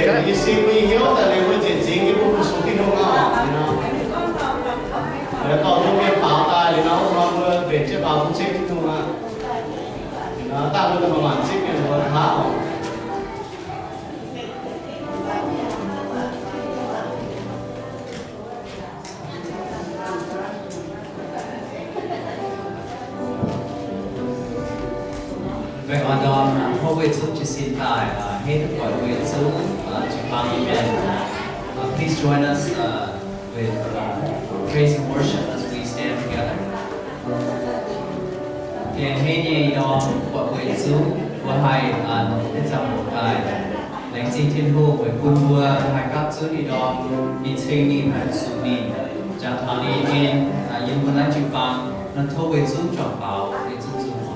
Yie sin mbuo nyei hnyouv daaih liuz mbuo nzieqc nzingx nyei mbuo fu-sux Tin-Hungh aqv. Liuz dorh mbuo mienh faaux daaih liuz nor, mbuo mbenc jienv faaux bun ceng Tin-Hungh aqv. Liuz nor daaih mbuo daaih maaih maanc zipv mienh mbuo hnangv oc. Weic oix ndorm tov mbuo yietc zungv jiez sin daaih, henv duqv buatc mbuo yietc zungv jiu-baang mienh. Please join us with praise and worship as we stand together. Gengh henv nyei ih ndorm buatc mbuo yietc zungv, mbuo haih nongc deix ziangh hoc daaih laengz zingh Tin-Hungh weic bun mbuo haih gapv zunv ih ndorm mingh ceng ninh, haih fu-sux ninh. Jangx taux ninh nyei, yiem mbuo naaiv jiu-baang, nor tov mbuo yietc zungv juangc baaux, yietc zungv zunh oc.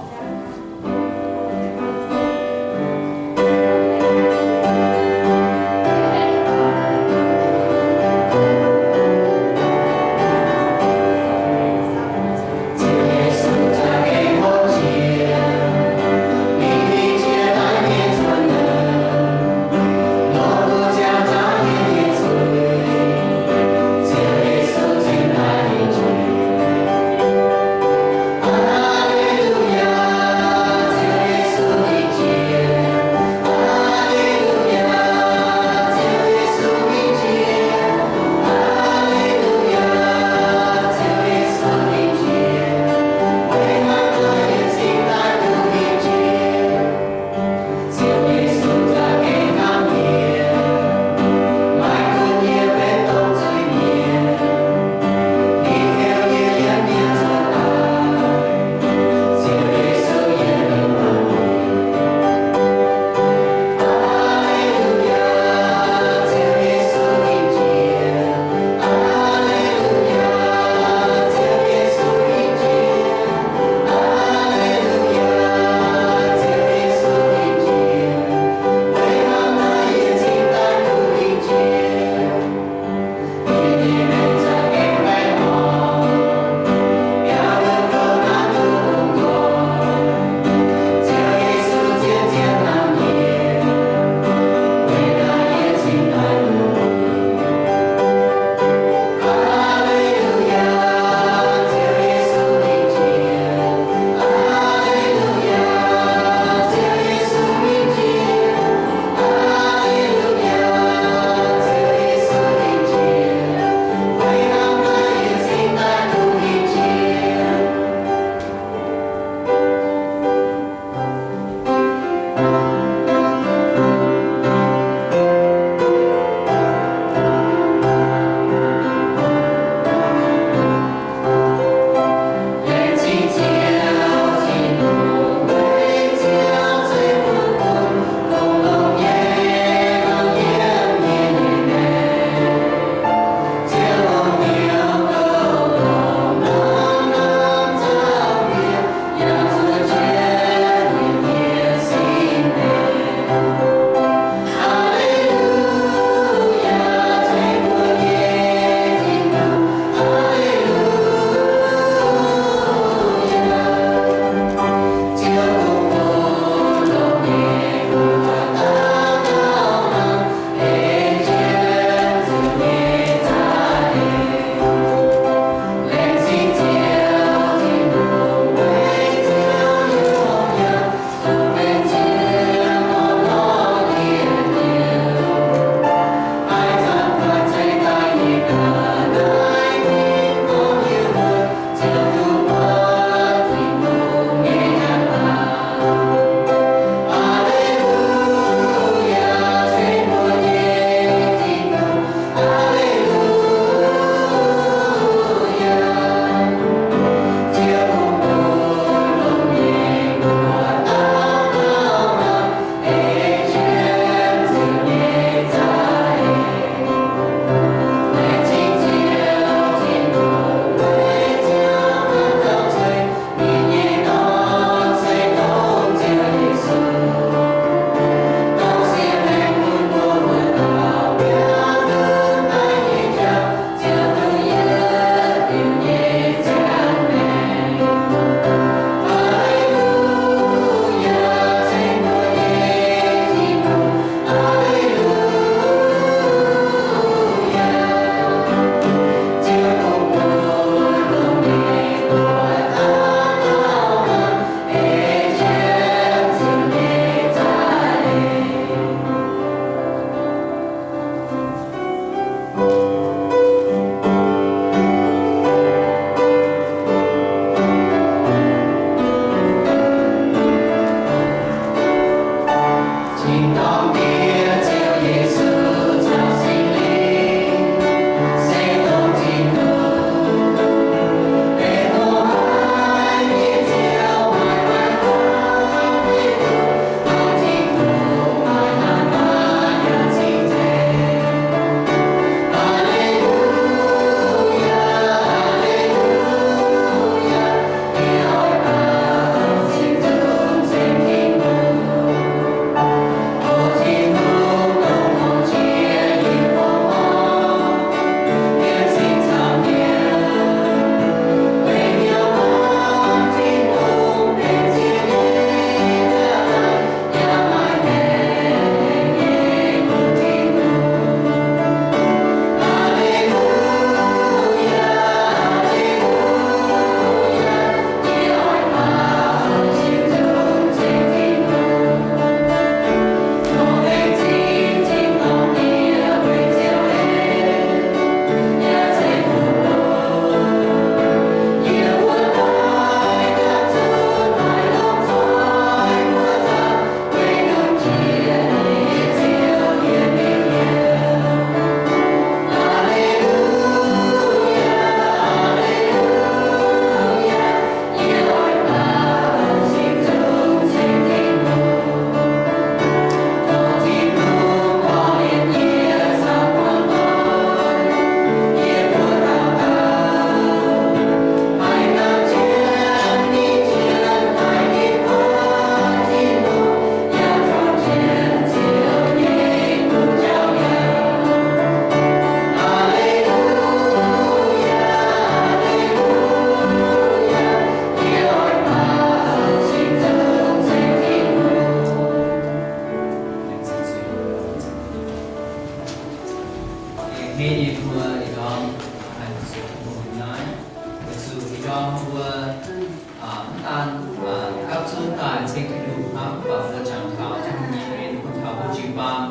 Daaih ceng Tin-Hungh hnangv, mv baac mbuo jangx taux Tin-Hungh nyei en bun taux mbuo jiu-baang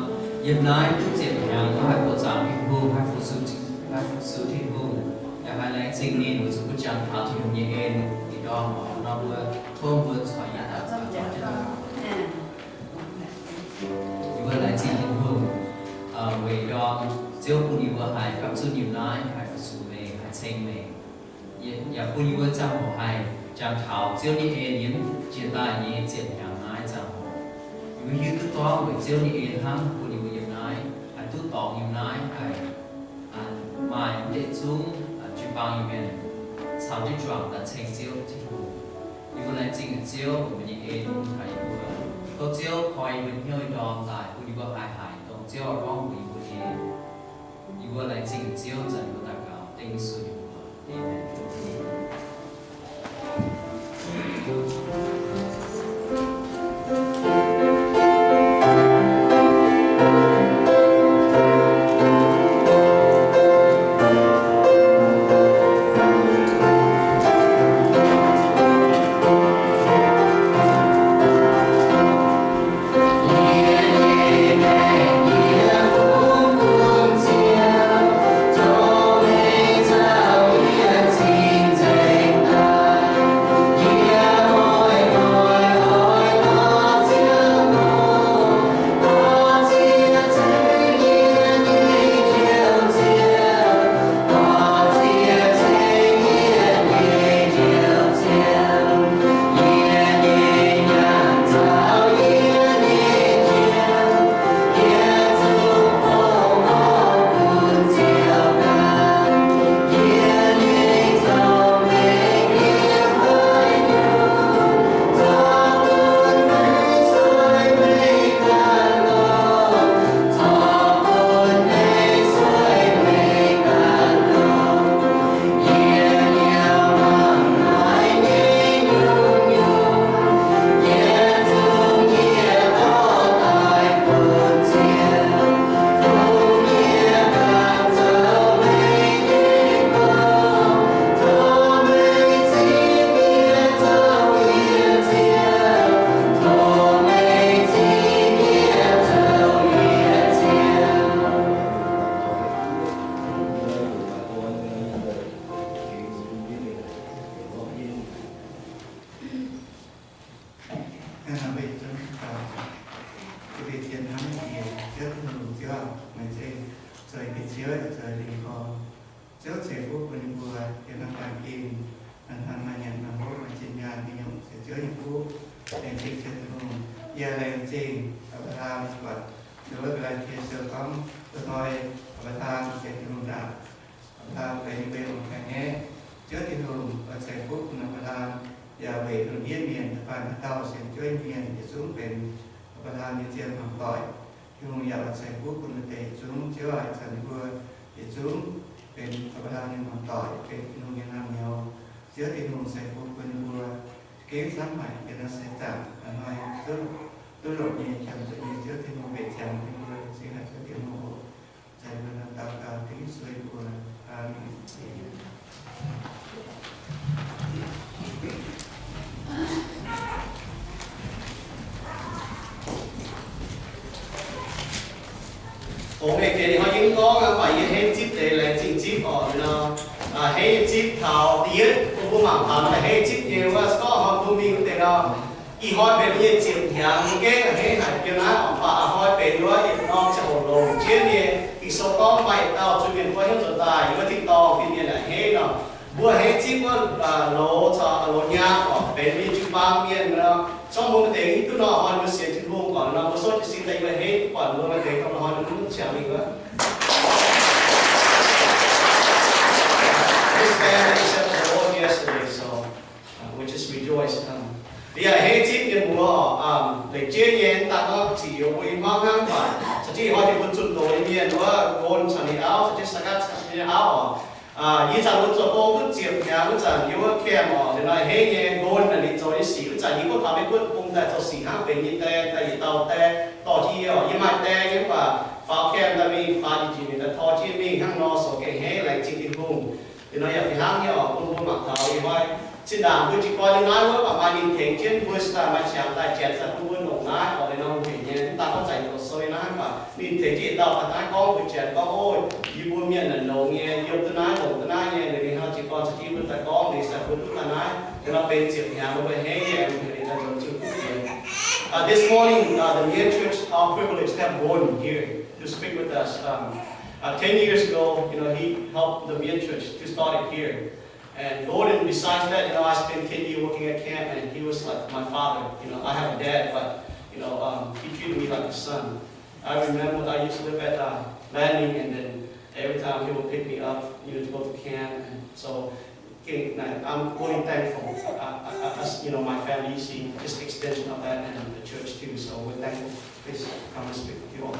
yiem naaiv duqv ziepc hnyangx, mbuo haih buoqc zaangc Tin-Hungh, haih fu-sux, haih fu-sux Tin-Hungh, yaac haih laengz zingh ninh weic zuqc mbuo jangx taux Tin-Hungh nyei en. Ih ndorm nor mbuo tov mbuo corc yietc dauh daux gaux jienv. Yie mbuo laengz zingh Tin-Hungh weic ndorm Ziouv bun yie mbuo haih gapv zunv yiem naaiv haih fu-sux meih, haih ceng meih. Yaac bun yie mbuo ziangh hoc haih jangx taux Ziouv nyei en yiem jiex daaih nyei ziepc hnyangx naaiv ziangh hoc. Yie mbuo hiuv duqv gorngv weic Ziouv nyei en hnangv bun yie mbuo yiem naaiv haih duqv dorngx yiem naaiv haih maaih mv deix zungv jiu-baang Iu-Mienh caux jienv juangc daaih ceng Ziouv Tin-Hungh. Yie mbuo laengz zingh Ziouv, mbuo nyei en taux yie mbuo. Tov Ziouv koi yie mbuo hnyouv nyei ndorm daaih bun yie mbuo haih haiz dongh Ziouv oix gorngv mbuox yie mbuo nyei. Yie mbuo laengz zingh Ziouv, zanc mbuo daux gaux dengv Yesu nyei mbuox. Aamen. Hnangv naaic mbuo yietc zungv daux gaux. Ziouv, mbuo zien hnamv nyei Diex, Ziouv Tin-Hungh, Ziouv aac, meih zeiz zoux nyei Ziouv, zoux nyei Lingh Gorn. Ziouv ceix fuqv bun ninh mbuo yiem naaiv baamh gen, hnangv maaih nyanc maaih hopv maaih zinh nyaanh nyei nyungc, se Ziouv nyei fuqv. Laengz zingh Ziouv Tin-Hungh. Yie laengz zingh Apc^laa^ham buatc nduov Gaa^laa^tie Sou gorngv, duqv hnoi Apc^laa^ham sienx Tin-Hungh ndaangc. Apc^laa^ham benx ninh mbuo nyei longx haic nyei. Ziouv Tin-Hungh oix ceix fuqv bun Apc^laa^ham, yaac weic lungh ndiev mienh da'faanh haaix dauh sienx Ziouv nyei mienh yietc zungv benx Apc^laa^ham nyei zien hmuangv doic. Tin-Hungh yaac oix ceix fuqv bun maaih deix yietc zungv. Ziouv aac, zanc ninh mbuo yietc zungv benx Apc^laa^ham nyei hmuangv doic, benx Tin-Hungh nyei naamh nyouz. Ziouv Tin-Hungh ceix fuqv bun ninh mbuo gengh camv haic yiem naaiv seix zaangc hnoi duqv, duqv longc nyei, qiemx zuqc nyei. Ziouv Tin-Hungh mbenc ziangx ninh mbuo, cingx haiz Ziouv Tin-Hungh oc. Daux gaux dengv Yesu nyei mbuox. Aamen. Fongx mienh gengh ninh hnoi yiem gorngv aqv, mv baac yie henv zipv deix laengz zingh zipv oc. Nor, henv nyei zipv taux da'yietv bun mbuo mangc taux nor, henv zipv nyei wuov, se gorngv hnoi mbuo mingh wuov deix nor, ih hnoi benx mbuo nyei ziepc hnyangx, mbuo gengh a'hneiv haic jienv naaiv oc. Mv baac a'hnoi benx wuov yietc norm ziangh hoc longc jienv nyei. Ging-Sou gorngv maaih yietc dauh zuiz-mienh goiv hnyouv nzuonx daaih, yiem wuov tin-dorngh fin-mienh a'hneiv nor, mbuo a'hneiv zipv wuov loz caux loz nyaanh oc, benx mbuo nyei jiu-baang mienh nor. Se gorngv mbuo maaih deix hiuv duqv nor, hnoi mbuo sienx Tin-Hungh oc, nor mbuo souv jiez sin daaih yie mbuo a'hneiv duqv buatc mbuo maaih deix gorngv hnoi mbuo mv ziangx mingh wuov. This band accepted the Lord yesterday, so, uh, we just rejoice. Yie a'hneiv zipv mienh muoz oc, leiz jienv nyei, daaih gorngv ziqc youz mbuo i hmuangv hnangv, mv baac caux jienv ih hnoi deix mbuo zunh doz nyei mienh wuov, Nqon caux ninh auv, caux jienv Sagat caux jienv ninh auv oc. Ih zanc mbuo zoux gong duqv ziepc hnyangx wuov zanc, yiem wuov camp oc, liuz nor a'hneiv nyei, Nqon naaic ninh zoux nyei sic wuov zanc, yie gorngv taux Meiv-Guoqv bung daaih zoux sic hnangv, benx nyei die daaih yietc dauh die dorh jienv yie oc. Yie maaih die nyei, mv baac faaux camp daaih mingh faaux jiex jiex mingh daaih tor jienv mingh hnangv nor, zoux gengh a'hneiv, laengz zingh Tin-Hungh. Liuz nor yaac fih hnangv nyei oc, bun mbuo mangc taux ih hnoi Zinh ndaangc mbuo jiez gorn yiem naaiv wuov baac maaih ninh tengx jienv mbuo, maaih qangx daaih janx daaih bun mbuo longc naaiv oc, liuz nor hec nyei. Mv daan gorngv zanc youz sou yiem naaiv baac ninh tengx jienv dauh daaih naaiv gorngv mbuo janx gorngv, ov, yie mbuo mienh naaic longx nyei, yiem duqv naaiv, longc duqv naaiv nyei. Liuz ninh hnangv jiez gorn caux jienv mbuo daaih gorngv, ninh daaih bun duqv daaih naaiv, liuz nor benx ziepc hnyangx mbuo hei nyei, ninh daaih nzuonx zuqc kuv fienx. Uh, this morning, uh, the Mien Church, our privilege to have Gordon here to speak with us. Um, uh, ten years ago, you know, he helped the Mien Church to start it here. And Gordon, besides that, you know, I spent ten years working at camp, and he was like my father. You know, I have a dad, but, you know, um, he treated me like a son. I remember I used to live at, uh, Landing, and then every time he would pick me up, you know, to go to camp. And so, again, I, I'm really thankful. Uh, I, I, I, you know, my family, you see, just extension of that, and the church too. So we're thankful. Please come and speak with you all.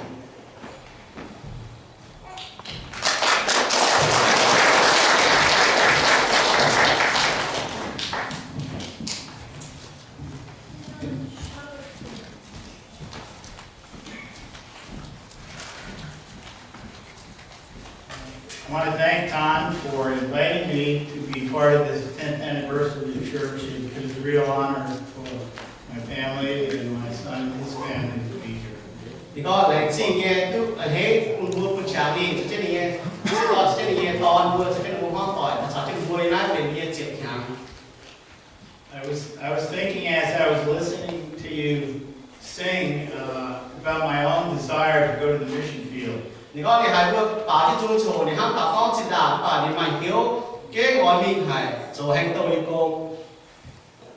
I want to thank Tom for inviting me to be part of this tenth anniversary of the church. It is a real honor for my family and my son and his family to be here. Ninh gorngv laengz zingh nyei duqv a'hneiv bun mbuo bun qangx ninh caux jienv ninh nyei, caux jienv ninh nyei dorn mbuo, caux jienv mbuo hmuangv doic, caux jienv mbuo yiem naaiv benx nyei ziepc hnyangx. I was, I was thinking as I was listening to you sing, uh, about my own desire to go to the mission field. Ninh gorngv ninh haiz mbuo baaux jienv zung coc, ninh hnamv daaih gorngv zinh ndaangc mv baac ninh maaih hnyouv gengh oix mingh haic zoux haeng douh nyei gong.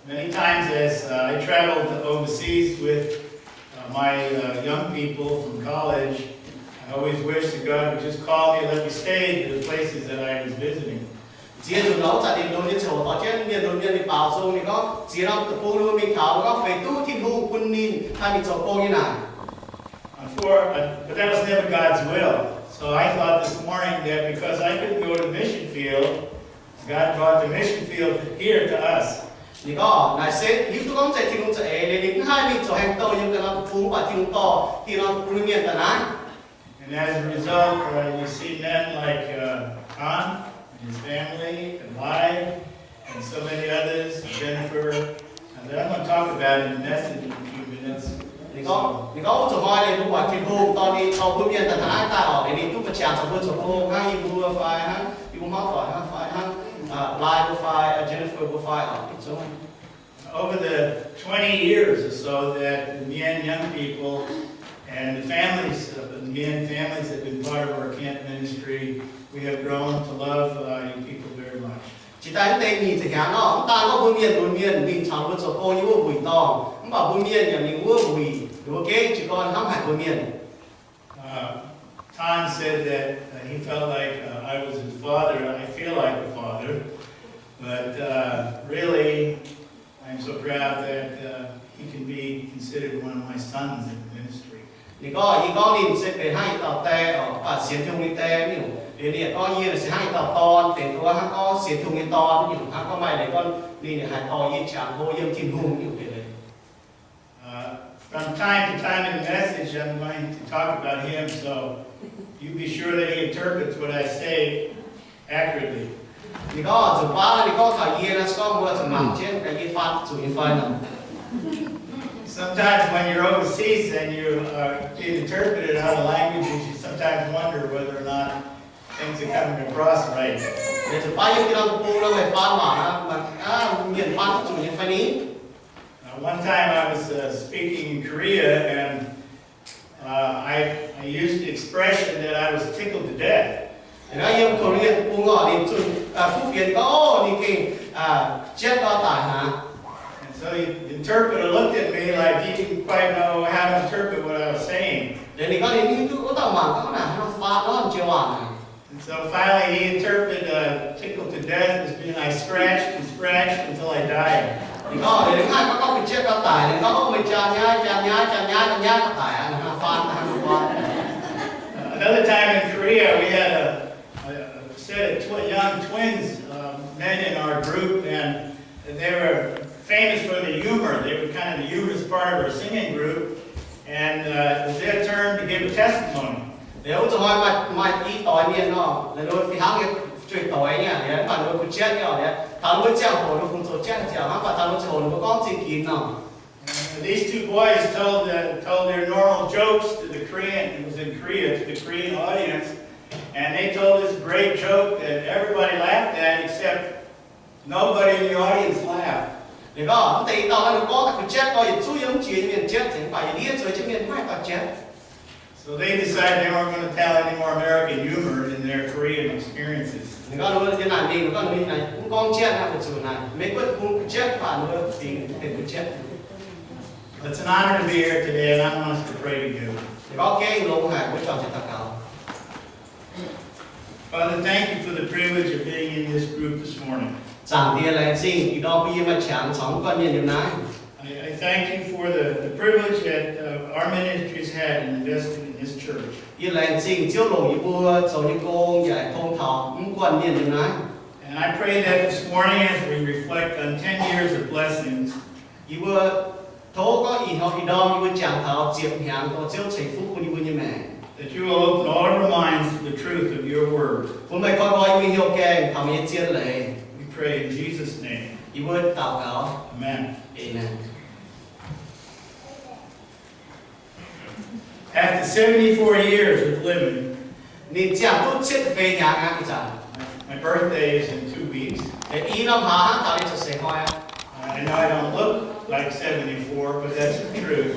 Many times as, uh, I traveled overseas with, uh, my, uh, young people from college, I always wish that God would just call me and let me stay to the places that I was visiting. Ziex nzunc nor wuov zanc ninh lunx nyei ziangh hoc dorh jienv mienh lunx mienh mingh baaux nzung, ninh gorngv ziex norm deic-bung ninh mbuo mingh taux, ninh gorngv feix duqv Tin-Hungh bun ninh haih mingh zoux gong nyei naaic. Before, uh, but that was never God's will. So I thought this morning that because I couldn't go to the mission field, God brought the mission field here to us. Ninh gorngv naaic se hiuv duqv gorngv zeiz Tin-Hungh za'eix, ninh mv haih mingh zoux haeng douh yiem ganh norm deic-bung, mv baac Tin-Hungh dorh ganh norm deic-bung nyei mienh daaih naaiv. And as a result, uh, you see men like, uh, Tom and his family and Lai and so many others, Jennifer, uh, that I'm gonna talk about in the message in a few minutes. Ninh gorngv, ninh gorngv wuov zuqc hnoi ninh mbuo buatc Tin-Hungh dorh ninh, dorh mbuo mienh daaih taux naaiv daaih oc, liuz ninh duqv mbuo qangx zoux mbuo zoux gong hnangv, yie mbuo fai hnangv, yie mbuo hmuangv doic hnangv fai hnangv, Lai mbuo fai, Jennifer mbuo fai oc, zungv. Over the twenty years or so that the Mien young people and the families, uh, the Mien families have been part of our camp ministry, we have grown to love, uh, you people very much. Jiex daaih mv deix nyic ziepc hnyangx nor, mv daan gorngv mbuo mienh lunx mienh mingh caux mbuo zoux gong nyei wuov wuic dorngh, mv baac mbuo mienh yaac mingh wuov wuic, ninh mbuo gengh jiez gorn hnamv haic mbuo mienh. Uh, Tom said that, uh, he felt like, uh, I was his father. I feel like a father, but, uh, really, I'm so proud that, uh, he can be considered one of my sons in the ministry. Ninh gorngv, yie gorngv ninh se benx hnangv yietc dauh die oc, mv baac sienx Tin-Hungh nyei die nyungc. Liuz ninh yaac gorngv yie se hnangv yietc dauh dorn, benx duqv hnangv gorngv sienx Tin-Hungh nyei dorn nyungc, hnangv gorngv maaih leiz gorngv ninh haih dorh yie qangx hlo yiem Tin-Hungh nyungc deix leiz. Uh, from time to time in the message, I'm going to talk about him, so you be sure that he interprets what I say accurately. Ninh gorngv zuqc baav ninh gorngv taux yie naaiv, se gorngv mbuo zuqc mangc jienv gaax yie faan zuqc nyei fai nor. Sometimes when you're overseas and you are being interpreted out of languages, you sometimes wonder whether or not things are coming across right. Ninh zuqc baav yiem ganh norm deic-bung nor, meih faan waac nor, mienh faan zuqc nyei fai ni? Uh, one time I was, uh, speaking in Korea and, uh, I, I used the expression that I was tickled to death. Ninh gorngv yiem Korea deic-bung oc, ninh zunh kuv fienx gorngv, o, ninh gengh jienv gau daic hnangv. And so the interpreter looked at me like he didn't quite know how to interpret what I was saying. Liuz ninh gorngv ninh mv hiuv duqv wuov dauh mangc gorngv naaic haaix nor faan nor joux waac naaic. And so finally he interpreted, uh, tickled to death as being I scratched and scratched until I died. Ninh gorngv, ninh mv haih gorngv, gorngv ga'jienv gau daic, ninh gorngv, o, meih jaa nyaiv, jaa nyaiv, jaa nyaiv, jaa nyaiv gau daic aqv, hnangv faan, hnangv faan. Another time in Korea, we had a, a, a set of twi-, young twins, uh, men in our group, and they were famous for the humor. They were kind of the humorous part of our singing group. And, uh, it was their turn to give a testimony. Liuz wuov zanc hnoi maaih, maaih i doix mienh nor, liuz fih hnangv nyei, jueiv doix nyei liuz, mv baac ninh mbuo butv jienv nyei liuz, taux ninh mbuo ziangh hoc ninh mbuo kungx zoux jatv ziangx, mv baac taux ninh mbuo ziangh hoc ninh mbuo gorngv zingh ginx nor. These two boys told, uh, told their normal jokes to the Korean, it was in Korea, to the Korean audience, and they told this great joke that everybody laughed at except nobody in the audience laughed. Liuz gorngv mv deix dauh ninh gorngv daaih kuh jatv gorngv yietc zungv yiem mv jiex nyei mienh jatv nzengc, mv baac yietc liuz zueiz jienv mienh mv haih dauh jatv. So they decided they weren't going to tell any more American humor in their Korean experiences. Ninh gorngv ninh mbuo yiem naaic mingh, ninh gorngv ninh mbuo naaic mv gorngv jatv naaic, weic zuqc naaic Meiv Guoqv bun kuh jatv, mv baac ninh mbuo fingx benx kuh jatv. It's an honor to be here today, and I want us to pray together. Ninh gorngv gengh longx haic, mbuo juangc jienv daux gaux. Father, thank you for the privilege of being in this group this morning. Zaangc Diex, laengz zingh ih ndorm bun yie maaih qangx caux mv guanh mienh yiem naaiv. I, I thank you for the, the privilege that, uh, our ministries had in investing in this church. Yie laengz zingh Ziouv longc yie mbuo zoux nyei gong yaac tong taux mv guanh mienh yiem naaiv. And I pray that this morning, as we reflect on ten years of blessings, yie mbuo tov gorngv ih hnoi ih ndorm yie mbuo jangx taux ziepc hnyangx dorh Ziouv ceix fuqv bun yie mbuo nyei maengc, that you will open all of our minds to the truth of your word. Bun meih koi nqoi yie mbuo hnyouv gaengh taux meih nyei zien leiz. We pray in Jesus' name. Yie mbuo daux gaux. Amen. Amen. After seventy-four years of living, ninh ziangh duqv cietv feix hnyangx aqv, ih zanc. My birthday is in two weeks. I norm hlaax hnangv taux ninh cuotv seix hnoi aqv. I know I don't look like seventy-four, but that's the truth.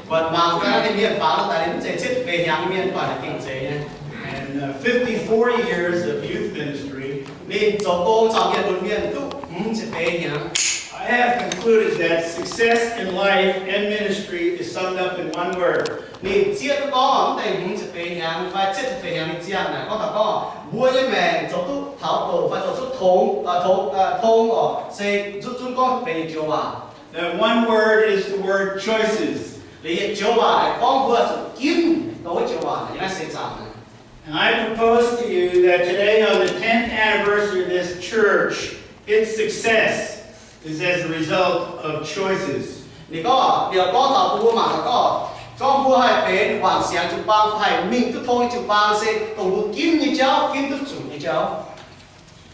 Buatc mangc gaax ninh mienh faaux daaih ninh mv zeiz cietv feix hnyangx mienh, mv baac ninh gengh zeiz nyei. And, uh, fifty-four years of youth ministry. Ninh zoux gong caux mienh lunx mienh duqv hmz ziepc feix hnyangx. I have concluded that success in life and ministry is summed up in one word. Ninh zieqv duqv gorngv mv deix hmz ziepc feix hnyangx fai cietv ziepc feix hnyangx ninh ziangh naaic gorngv taux gorngv mbuo nyei maengc zoux duqv taux doqc fai zoux duqv tong, tong, tong oc, se zuqc zunv gorngv benx yietc joux waac. That one word is the word choices. Liuz yietc joux waac naaic gorngv mbuo zuqc ginv dongh wuov joux waac naaic, yiem naaiv seix zaangc naaic. And I propose to you that today, on the tenth anniversary of this church, its success is as a result of choices. Ninh gorngv, ninh gorngv taux bun mbuo mangc gaax gorngv, gorngv mbuo haih benx wangc siangx jiu-baang, haih mingh duqv tong nyei jiu-baang se dongh mbuo ginv nyei jauv, ginv duqv zuqc nyei jauv.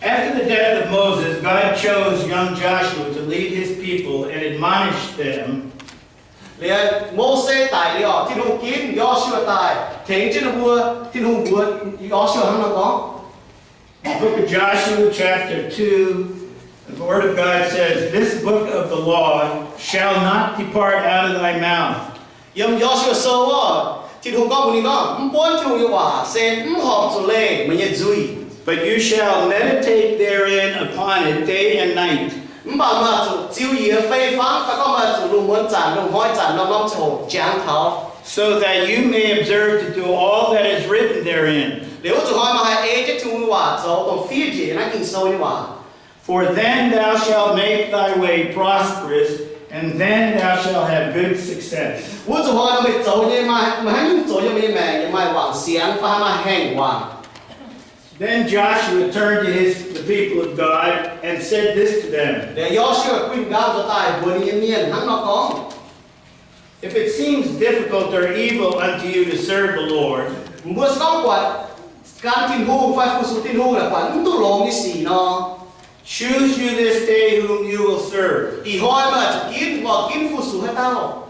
After the death of Moses, God chose young Joshua to lead his people and admonish them. Liuz Mose daic liuz, Tin-Hungh ginv Yo^su^waa daaih tengx jienv ninh mbuo. Tin-Hungh mbuox Yo^su^waa hnangv nor gorngv, The book of Joshua, chapter two, the word of God says, This book of the law shall not depart out of thy mouth. Yiem Yo^su^waa Sou wuov, Tin-Hungh gorngv mbuox ninh gorngv, mv buonv Tin-Hungh nyei waac se mv horpc zuqc leih meih nyei nzuih. But you shall meditate therein upon it day and night. Mv baac meih zuqc ziux yie fei fangv, fai gorngv meih zuqc lungh muonz zanc, lungh hnoi zanc, norm-norm ziangh hoc jangx taux. So that you may observe to do all that is written therein. Liuz wuov zuqc hnoi meih haih ei jienv Tin-Hungh nyei waac zoux dongh fiev njiec naaiv Ging-Sou nyei waac. For then thou shalt make thy way prosperous, and then thou shalt have good success. Wuov zuqc hnoi meih zoux nyei, meih hnangv nyungc zoux nyei, meih nyei maengc yaac maaih wangc siangx fai maaih haengh wangc. Then Joshua turned to his, the people of God and said this to them. Liuz Yo^su^waa guinh nqaang zoux daaih mbuox ninh nyei mienh hnangv nor gorngv, If it seems difficult or evil unto you to serve the Lord, mbuo se gorngv buatc gan Tin-Hungh fai fu-sux Tin-Hungh naaic buatc mv duqv longx nyei sic nor, choose you this day whom you will serve. Ih hnoi meih zuqc ginv, meih ginv fu-sux haaix dauh.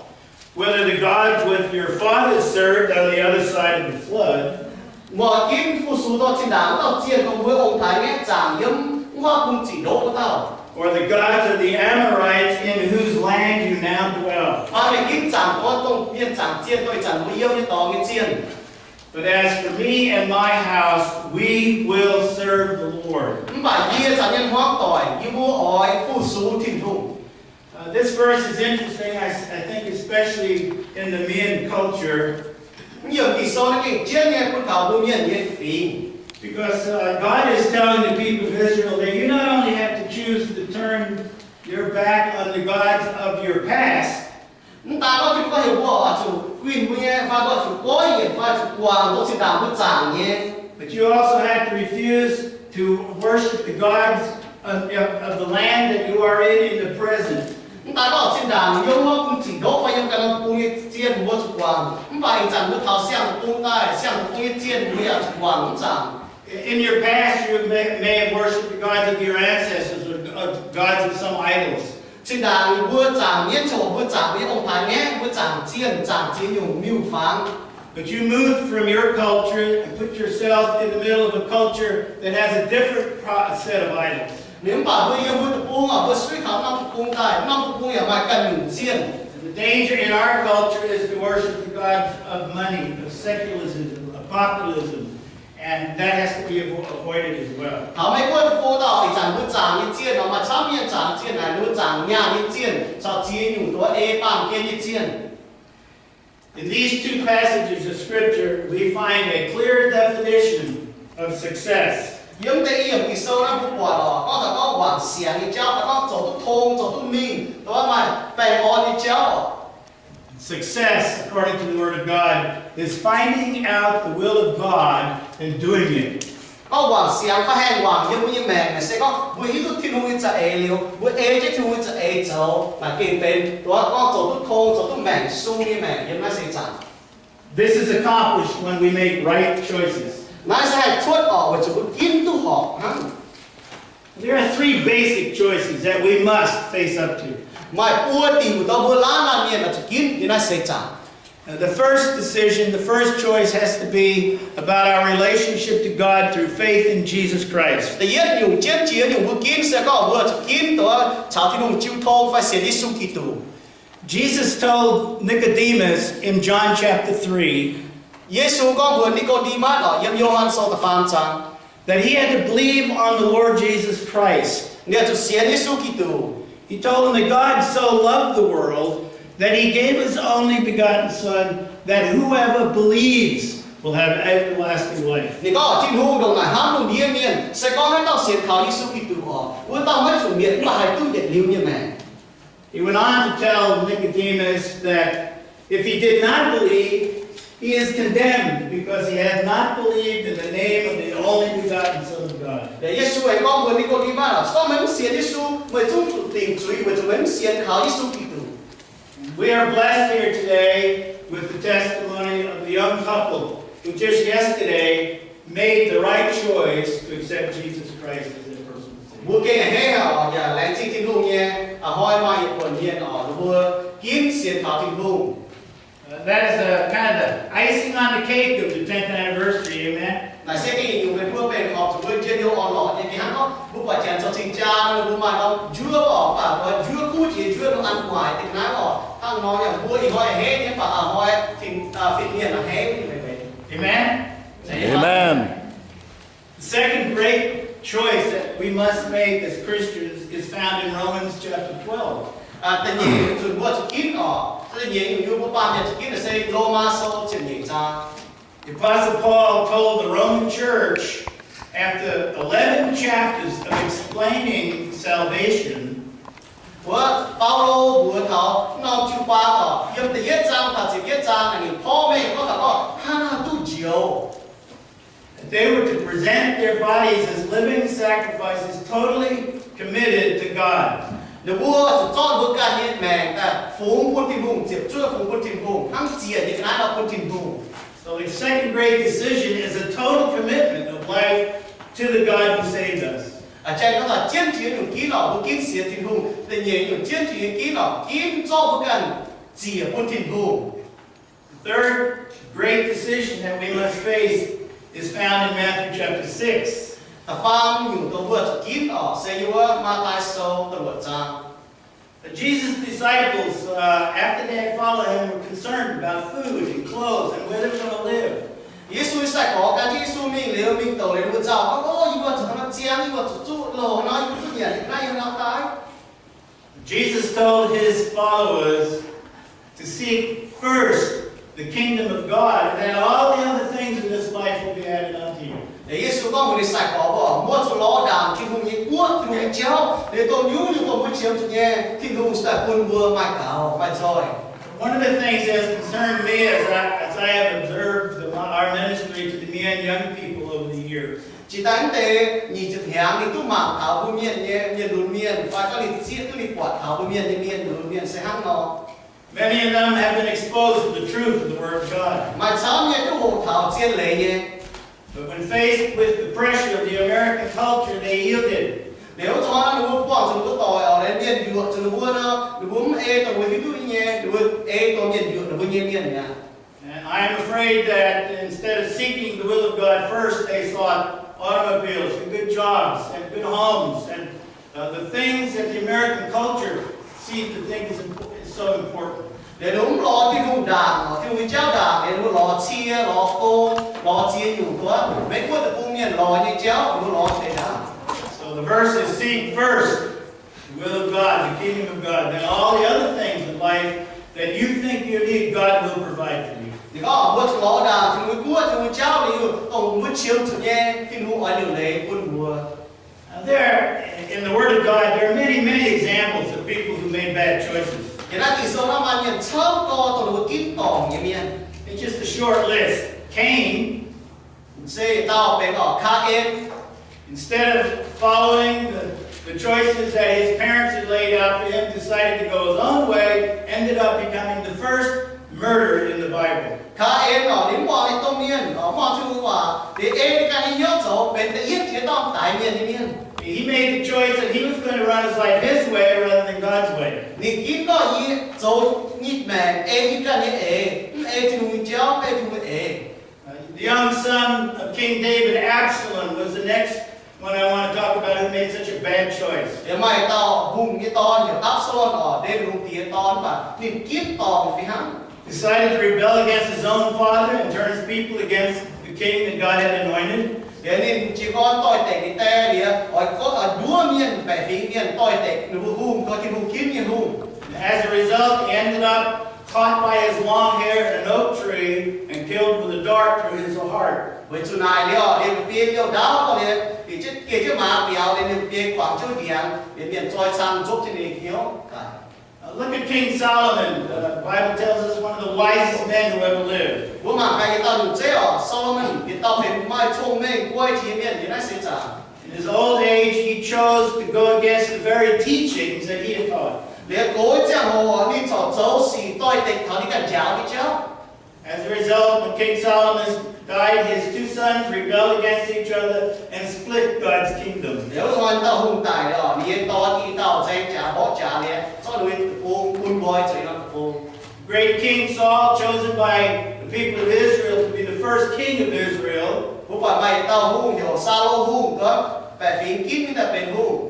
Whether the gods which your fathers served on the other side of the flood, meih ginv fu-sux dorh zinh ndaangc wuov dauh zienh, dongh mbuo ong-taaix ngaeqv zaangc yiem mv huaav bung ziqc ndoqv wuov dauh, or the gods of the Amorites in whose land you now dwell. Fai meih ginv zaangc gorn dongh mienh zaangc zienh, dongh ih zanc mbuo yiem nyei dorngx nyei zienh. But as for me and my house, we will serve the Lord. Mv baac yie caux yie nyei hmuangv doic, yie mbuo oix fu-sux Tin-Hungh. Uh, this verse is interesting, I, I think, especially in the Mien culture. Naaiv yiemc Ging-Sou naaiv gengh jienv nyei bun taux mbuo Mienh nyei fingx. Because, uh, God is telling the people of Israel that you not only have to choose to turn your back on the gods of your past, mv daan gorngv Tin-Hungh gorngv heuc mbuo oix zuqc guinh mbuo nyei, fai mbuo zuqc goiv yienc, fai zuqc guangc dongh zinh ndaangc mbuo zaangc nyei. But you also have to refuse to worship the gods of, of, of the land that you are in in the present. Mv daan gorngv zinh ndaangc yiem wuov bung ziqc ndoqv fai yiem ganh norm bung nyei zienh mbuo zuqc guangc, mv baac ih zanc mbuo taux siang-deic-bung daaih, siang-deic-bung nyei zienh mbuo yaac zuqc guangc mv zaangc. In your past, you may, may have worshipped the gods of your ancestors or, or gods of some idols. Zinh ndaangc mbuo zaangc mienv, mbuo zaangc nyei ong-taaix-ngaeqv, mbuo zaangc zienh, zaangc ziex nyungc miuc-fangx. But you moved from your culture and put yourself in the middle of a culture that has a different pro-, set of idols. Mv baac mbuo yiem mbuo deic-bung oc, mbuo suiv taux norm deic-bung daaih, norm deic-bung yaac maaih ganh nyungc zienh. And the danger in our culture is to worship the gods of money, of secularism, of populism, and that has to be avo-, avoided as well. Taux Meiv Guoqv deic-bung daaih, ih zanc mbuo zaangc nyei zienh, maaih camv mienh zaangc zienh naaic, mbuo zaangc nyaanh nyei zienh caux ziex nyungc doz ei baamh gen nyei zienh. In these two passages of Scripture, we find a clear definition of success. Yiem deix i yiemc Ging-Sou naaiv mbuo buatc oc, gorngv taux gorngv wangc siangx nyei jauv, gorngv zoux duqv tong, zoux duqv mingh, dongh maaih baengh orn nyei jauv oc. Success, according to the Word of God, is finding out the will of God and doing it. Gorngv wangc siangx fai haengh wangc yiem mbuo nyei maengc naaic se gorngv mbuo hiuv duqv Tin-Hungh nyei za'eix liuz, mbuo ei jienv Tin-Hungh nyei za'eix zoux, naaic gengh benx dongh gorngv zoux duqv tong, zoux duqv maengc sung nyei maengc yiem naaiv seix zaangc. This is accomplished when we make right choices. Naaiv se haih cuotv oc weic zuqc mbuo ginv duqv horpc hnangv. There are three basic choices that we must face up to. Maaih buo diuc dongh mbuo laanh laanh mienh oix zuqc ginv yiem naaiv seix zaangc. Uh, the first decision, the first choice has to be about our relationship to God through faith in Jesus Christ. Da'yietv nyungc, jienv jiex nyungc mbuo ginv se gorngv mbuo zuqc ginv dongh caux Tin-Hungh jiu tong fai sienx Yesu Giduc. Jesus told Nicodemus in John chapter three Yesu gorngv mbuox Ni^ko^nde^matv oc, yiem Yo^han Sou da'faam zaang, that he had to believe on the Lord Jesus Christ. Ninh zuqc sienx Yesu Giduc. He told them that God so loved the world that he gave his only begotten Son, that whoever believes will have everlasting life. Ninh gorngv Tin-Hungh ndongc naaic hnamv lungh ndiev mienh, se gorngv haaix dauh sienx kaux Yesu Giduc oc, wuov dauh maiv zuqc mietc, mv baac haih duqv yietc liuz nyei maengc. He went on to tell Nicodemus that if he did not believe, he is condemned because he has not believed in the name of the only begotten Son of God. Yesu aengx gorngv mbuox Ni^ko^nde^matv, se gorngv meih mv sienx Yesu, meih zungv zuqc dingc zuiz weic zuqc meih mv sienx kaux Yesu Giduc. We are blessed here today with the testimony of the young couple who just yesterday made the right choice to accept Jesus Christ as their personal Savior. Mbuo gengh a'hneiv oc, yaac laengz zingh Tin-Hungh nyei, a'hnoi maaih yietc buonc mienh oc, ninh mbuo ginv sienx kaux Tin-Hungh. Uh, that is a kind of the icing on the cake of the tenth anniversary, amen? Naaic se gengh nyungc meih mbuo benx horpc zuqc mbuo njien-youh orn-lorqc nyei. Hnangv gorngv mbuo buatc janx zoux cing-jaa nor, mbuo maaih norm njuov oc, mv baac njuov kuv jiex njuov nor an waaic deix naaiv oc. Hnangv nor yaac mbuo ih hnoi a'hneiv nyei, mv baac a'hnoi fin-mienh a'hneiv nyei. Amen. Amen. The second great choice that we must make as Christians is found in Romans chapter twelve. Da'nyeic nyungc zunc mbuo zuqc ginv oc, da'nyeic nyungc yie mbuo baamh mienh zuqc ginv naaic se Lomaa Sou ziepc nyeic zaang. The Apostle Paul told the Roman church, after eleven chapters of explaining salvation, Wuov Baulo mbuox taux norm jiu-baang oc, yiem da'yietv zaang taux ziepc yietv zaang naaic ninh porv mengh gorngv taux gorngv hnangv haaix nor duqv njoux. That they were to present their bodies as living sacrifices, totally committed to God. Ninh mbuo zuqc zorqv mbuo ganh nyei maengc daaih fungx bun Tin-Hungh, ziepc zuoqv fungx bun Tin-Hungh, hnangv ziec nyei ga'naaiv nor bun Tin-Hungh. So the second great decision is a total commitment of life to the God who saved us. A'jang gorngv taux jienv jiex nyungc ginv oc, mbuo ginv sienx Tin-Hungh. Da'nyeic nyungc jienv jiex ginv oc, ginv zorqv mbuo ganh ziec bun Tin-Hungh. The third great decision that we must face is found in Matthew chapter six. Da'faam nyungc dongh mbuo zuqc ginv oc, se yiem wuov Matv^tai Sou da'luoqc zaang. But Jesus' disciples, uh, after they had followed him, were concerned about food and clothes and where they were gonna live. Yesu nyei sai-gorx gan jienv Yesu mingh liuz, mingh douc liuz, ninh mbuo nzauh gorngv, O, yie mbuo zuqc haaix nor ziangh, yie mbuo zuqc zuqv loz haaix nor, yie mbuo zuqc nyanc haaix nor, yie mbuo haaix nor daaih. Jesus told his followers to seek first the kingdom of God, and then all the other things in this life will be added unto you. Yesu gorngv mbuox ninh sai-gorx mbuo, Mbuo zuqc lorz ndaangc Tin-Hungh nyei guoqv, Tin-Hungh nyei jauv, liuz dongh nyungc-nyungc dongh mbuo qiemx zuqc nyei, Tin-Hungh daaih bun mbuo maaih gaux maaih nzoih. One of the things that has concerned me as I, as I have observed the, our ministry to the Mien young people over the years. Jiex daaih mv deix nyic ziepc hnyangx ninh duqv mangc taux mbuo Mienh nyei mienh lunx mienh, fai gorngv ninh zieqv duqv ninh buatc taux mbuo Mienh nyei mienh lunx mienh se hnangv nor. Many of them have been exposed to the truth of the Word of God. Maaih camv nyei duqv hoqc taux zien leiz nyei. But when faced with the pressure of the American culture, they yielded. Liuz wuov zanc ninh mbuo buangh zuqc ninh mbuo doic oc, mienh yuoqc zuqc ninh mbuo nor, ninh mbuo mv ei dongh mbuo hiuv duqv nyei, ninh mbuo ei dongh mienh yuoqc ninh mbuo nyei mienh mi'aqv. And I am afraid that instead of seeking the will of God first, they sought automobiles and good jobs and good homes and uh, the things that the American culture seems to think is, impo- is so important. Liuz ninh mbuo mv lorz Tin-Hungh ndaangc, Tin-Hungh nyei jauv ndaangc, liuz ninh mbuo lorz cie, lorz gong, lorz ziex nyungc gorngv Meiv Guoqv deic-bung mienh lorz nyei jauv, ninh mbuo lorz deix ndaangc. So the verse is seek first the will of God, the kingdom of God, then all the other things in life that you think you need, God will provide for you. Ninh gorngv mbuo zuqc lorz ndaangc Tin-Hungh nyei guoqv, Tin-Hungh nyei jauv, liuz dongh mbuo qiemx zuqc nyei, Tin-Hungh oix liuc leiz bun mbuo. Now there, in the Word of God, there are many, many examples of people who made bad choices. Yiem naaiv Ging-Sou hnangv maaih mienh camv gorx dongh ninh mbuo ginv dorngc nyei mienh. It's just a short list. Cain, se dauh benx oc, Kaa^en. Instead of following the, the choices that his parents had laid out for him, decided to go his own way, ended up becoming the first murderer in the Bible. Kaa^en oc, ninh mv muangx ninh domh mienh, mv muangx Tin-Hungh waac, ninh ei ninh ganh nyei hnyouv zoux, benx da'yietv jiex dauh daix mienh nyei mienh. He made the choice that he was going to run his life his way rather than God's way. Ninh ginv gorngv yie zoux nyei maengc ei yie ganh nyei eix, mv ei Tin-Hungh nyei jauv, mv ei Tin-Hungh eix. The young son of King David, Absalom, was the next one I want to talk about who made such a bad choice. Liuz maaih dauh hungh nyei dorn heuc Apc^saa^lom oc, Ndaawitv Hungh diex nyei dorn, mv baac ninh ginv dorngc fih hnangv. Decided to rebel against his own father and turn his people against the king that God had anointed. Liuz ninh jiez gorn doix-dekc ninh die liuz, oix gorngv oix nduov mienh, baeqc fingx mienh doix-dekc ninh mbuo hungh, gorngv Tin-Hungh ginv nyei hungh. As a result, he ended up caught by his long hair in an oak tree and killed with a dart through his heart. Weic zuqc naaic liuz, ninh biei liouh ndaauv liuz, ninh geh jienv maaz biaux liuz, ninh biei guangc jienv ndiangx, liuz mienh zoi cang nzopv jienv ninh nyei hnyouv daic. Uh, look at King Solomon. The Bible tells us one of the wisest men who ever lived. Mbuo mangc gaax yietc dauh nyungc zeiv oc, Saa^lo^morn, yietc dauh benx maaih cong-mengh guai jiex mienh yiem naaiv seix zaangc. In his old age, he chose to go against the very teachings that he had taught. Liuz gox nyei ziangh hoc ninh corc zoux sic doix-dekc taux ninh ganh njaaux nyei jauv. As a result, when King Solomon died, his two sons rebelled against each other and split God's kingdom. Liuz wuov dauh hungh daic liuz, ninh nyei dorn i dauh nzaeng jaax mborqv jaax liuz, zorqv ninh nyei deic-bung bun nqoi zoux i norm deic-bung. Great King Saul, chosen by the people of Israel to be the first king of Israel, Mbuo buatc maaih dauh hungh heuc Saulo Hungh, gorngv baeqc fingx ginv ninh daaih benx hungh.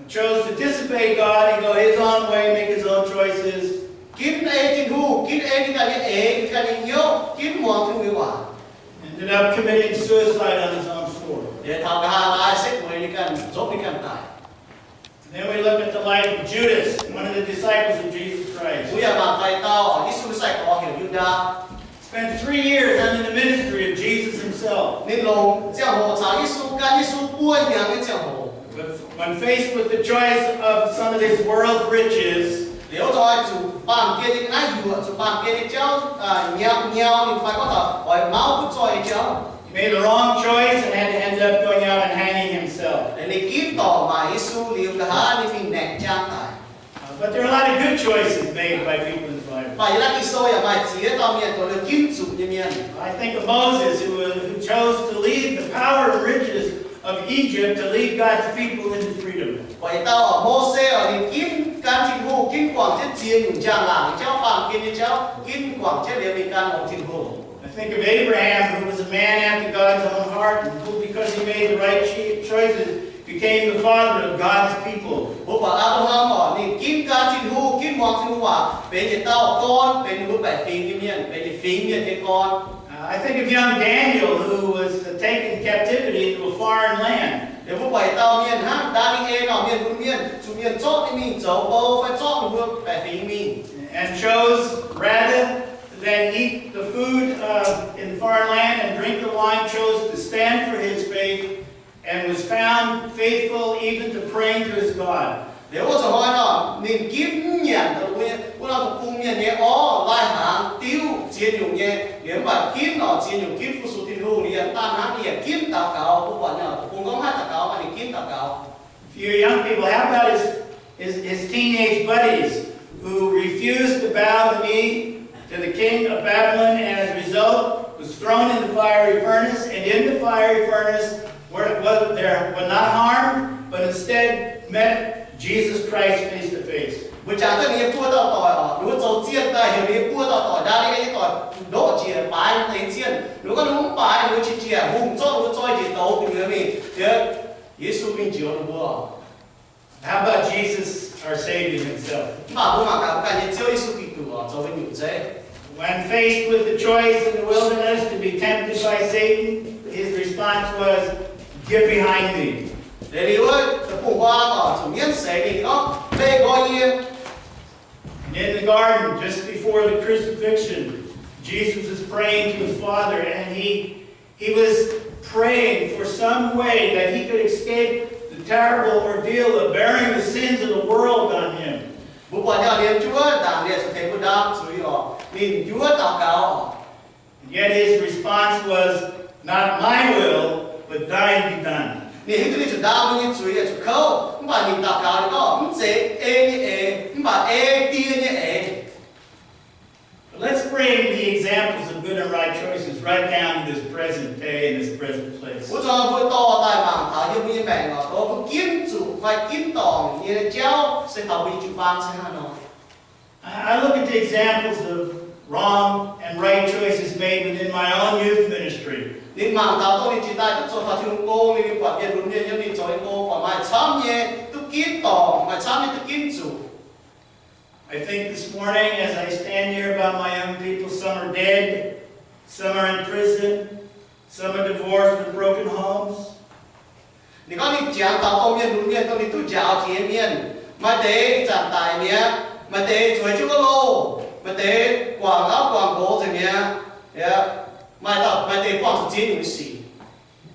Chose to disobey God and go his own way, make his own choices. Ginv ei Tin-Hungh, ginv ei ninh ganh nyei eix, ninh ganh nyei hnyouv, ginv muangx Tin-Hungh nyei waac. Ended up committing suicide on his own sword. Liuz taux nqa'haav laai setv mueiz ninh ganh nzopv ninh ganh daic. Then we look at the life of Judas, one of the disciples of Jesus Christ. Mbuo yaac mangc gaax dauh Yesu sai-gorx heuc Yu^ndaa. Spent three years under the ministry of Jesus himself. Ninh longc ziangh hoc caux Yesu, gan Yesu buo hnyangx nyei ziangh hoc. But when faced with the choice of some of his world's riches, liuz zuqc baamh gen nyei ga'naaiv yuoqc, zuqc baamh gen nyei jauv, nyau, nyau ninh fai gorngv taux oix mauv butv zoih nyei jauv. He made the wrong choice and had to end up going out and hanging himself. Ninh ginv dorngc maaic Yesu liuz, nqa'haav ninh mingh naeqc jaang daic. Uh, but there are a lot of good choices made by people in the Bible. Mv baac yiem naaiv Ging-Sou yaac maaih ziex dauh mienh dongh ninh ginv zuqc nyei mienh. I think of Moses, who, uh, who chose to leave the power and riches of Egypt to lead God's people into freedom. Buatc yietc dauh Mose oc, ninh ginv gan Tin-Hungh, ginv guangc jienv ziex nyungc njang-laangc nyei jauv, baamh gen nyei jauv, ginv guangc jienv liuz mingh gan longx Tin-Hungh. I think of Abraham, who was a man after God's own heart, and who, because he made the right cho- choices, became the father of God's people. Mbuo buatc Apc^laa^ham oc, ninh ginv gan Tin-Hungh, ginv muangx Tin-Hungh waac, benx yietc dauh gorn, benx ninh mbuo baeqc fingx nyei mienh, benx yietc fingx mienh nyei gorn. Uh, I think of young Daniel, who was, uh, taken captivity into a foreign land. Liuz mbuo buatc yietc dauh mienh hnangv Ndaa^ni^en oc, mienh bun mienh, zuqc mienh zorqv ninh mingh zoux bou fai zorqv ninh mbuo baeqc fingx mingh. And chose, rather than eat the food, uh, in the foreign land and drink the wine, chose to stand for his faith and was found faithful even to praying to his God. Liuz wuov zanc hnoi nor, ninh ginv mv nyanc wuov norm deic-bung mienh nyei orv, lai-hnaangx, diuv, ziex nyungc nyei. Liuz mv baac ginv oc, ziex nyungc ginv fu-sux Tin-Hungh. Ninh yaac daaih hnangv, ninh yaac ginv daux gaux. Mbuo buatc ninh deic-bung gorngv mv haih daux gaux, mv baac ninh ginv daux gaux. If you're young people, how about his, his, his teenage buddies who refused to bow the knee to the king of Babylon and as a result was thrown in the fiery furnace, and in the fiery furnace were, were, there, were not harmed, but instead met Jesus Christ face to face. Mbuo jangx duqv ninh nyei buo dauh doic oc, ninh mbuo zoux zienh daaih heuc ninh nyei buo dauh doic, ndaa ninh nyei doic ndoqv njiec baaix deix zienh. Ninh mbuo gorngv ninh mbuo mv baaix, ninh mbuo qiex jiez, hungh zorqv ninh mbuo zoi njiec douz gu'nyuoz mingh, liuz Yesu mingh njoux ninh mbuo. How about Jesus, our Savior himself? Mv baac mbuo mangc gaax mbuo ganh nyei Ziouv Yesu Giduc oc, zoux haaix nyungc zeiv? When faced with the choice in the wilderness to be tempted by Satan, his response was, "Get behind me." Liuz ninh wuov deic-bung-huaang oc, zuqc mienv seix ninh gorngv, "Leih nqoi yie." And in the garden, just before the crucifixion, Jesus is praying to his Father, and he, he was praying for some way that he could escape the terrible ordeal of bearing the sins of the world on him. Mbuo buatc nyei liuz, juov ndaangc liuz zuqc tengx mbuo ndaam zuiz oc, ninh juov daux gaux oc. And yet his response was, "Not my will, but thine be done." Ninh hiuv duqv ninh zuqc ndaam mbuo nyei zuiz yaac zuqc kouv, mv baac ninh daux gaux ninh gorngv, "Mv zeiz ei nyei eix, mv baac ei die nyei eix." But let's bring the examples of good and right choices right down to this present day and this present place. Wuov zanc mbuo dorh daaih mangc taux yiem mbuo nyei maengc oc, dongh mbuo ginv zuqc fai ginv dorngc nyei jauv se taux mbuo nyei jiu-baang se hnangv nor. I I look at the examples of wrong and right choices made within my own youth ministry. Ninh mangc taux dongh ninh jiex daaih duqv zoux taux Tin-Hungh gong, ninh buatc mienh lunx mienh yiem ninh zoux nyei gong, buatc maaih camv nyei duqv ginv dorngc, maaih camv nyei duqv ginv zuqc. I think this morning, as I stand here about my young people, some are dead, some are in prison, some are divorced with broken homes. Ninh gorngv ninh jangx taux dongh mienh lunx mienh, dongh ninh duqv njaaux jiex mienh, maaih deix ih zanc daic mi'aqv, maaih deix zueiz jienv wuov loh, maaih deix guangc auv guangc nqox nzengc mi'aqv, maaih dauh maaih deix buangh zuqc ziex nyungc sic.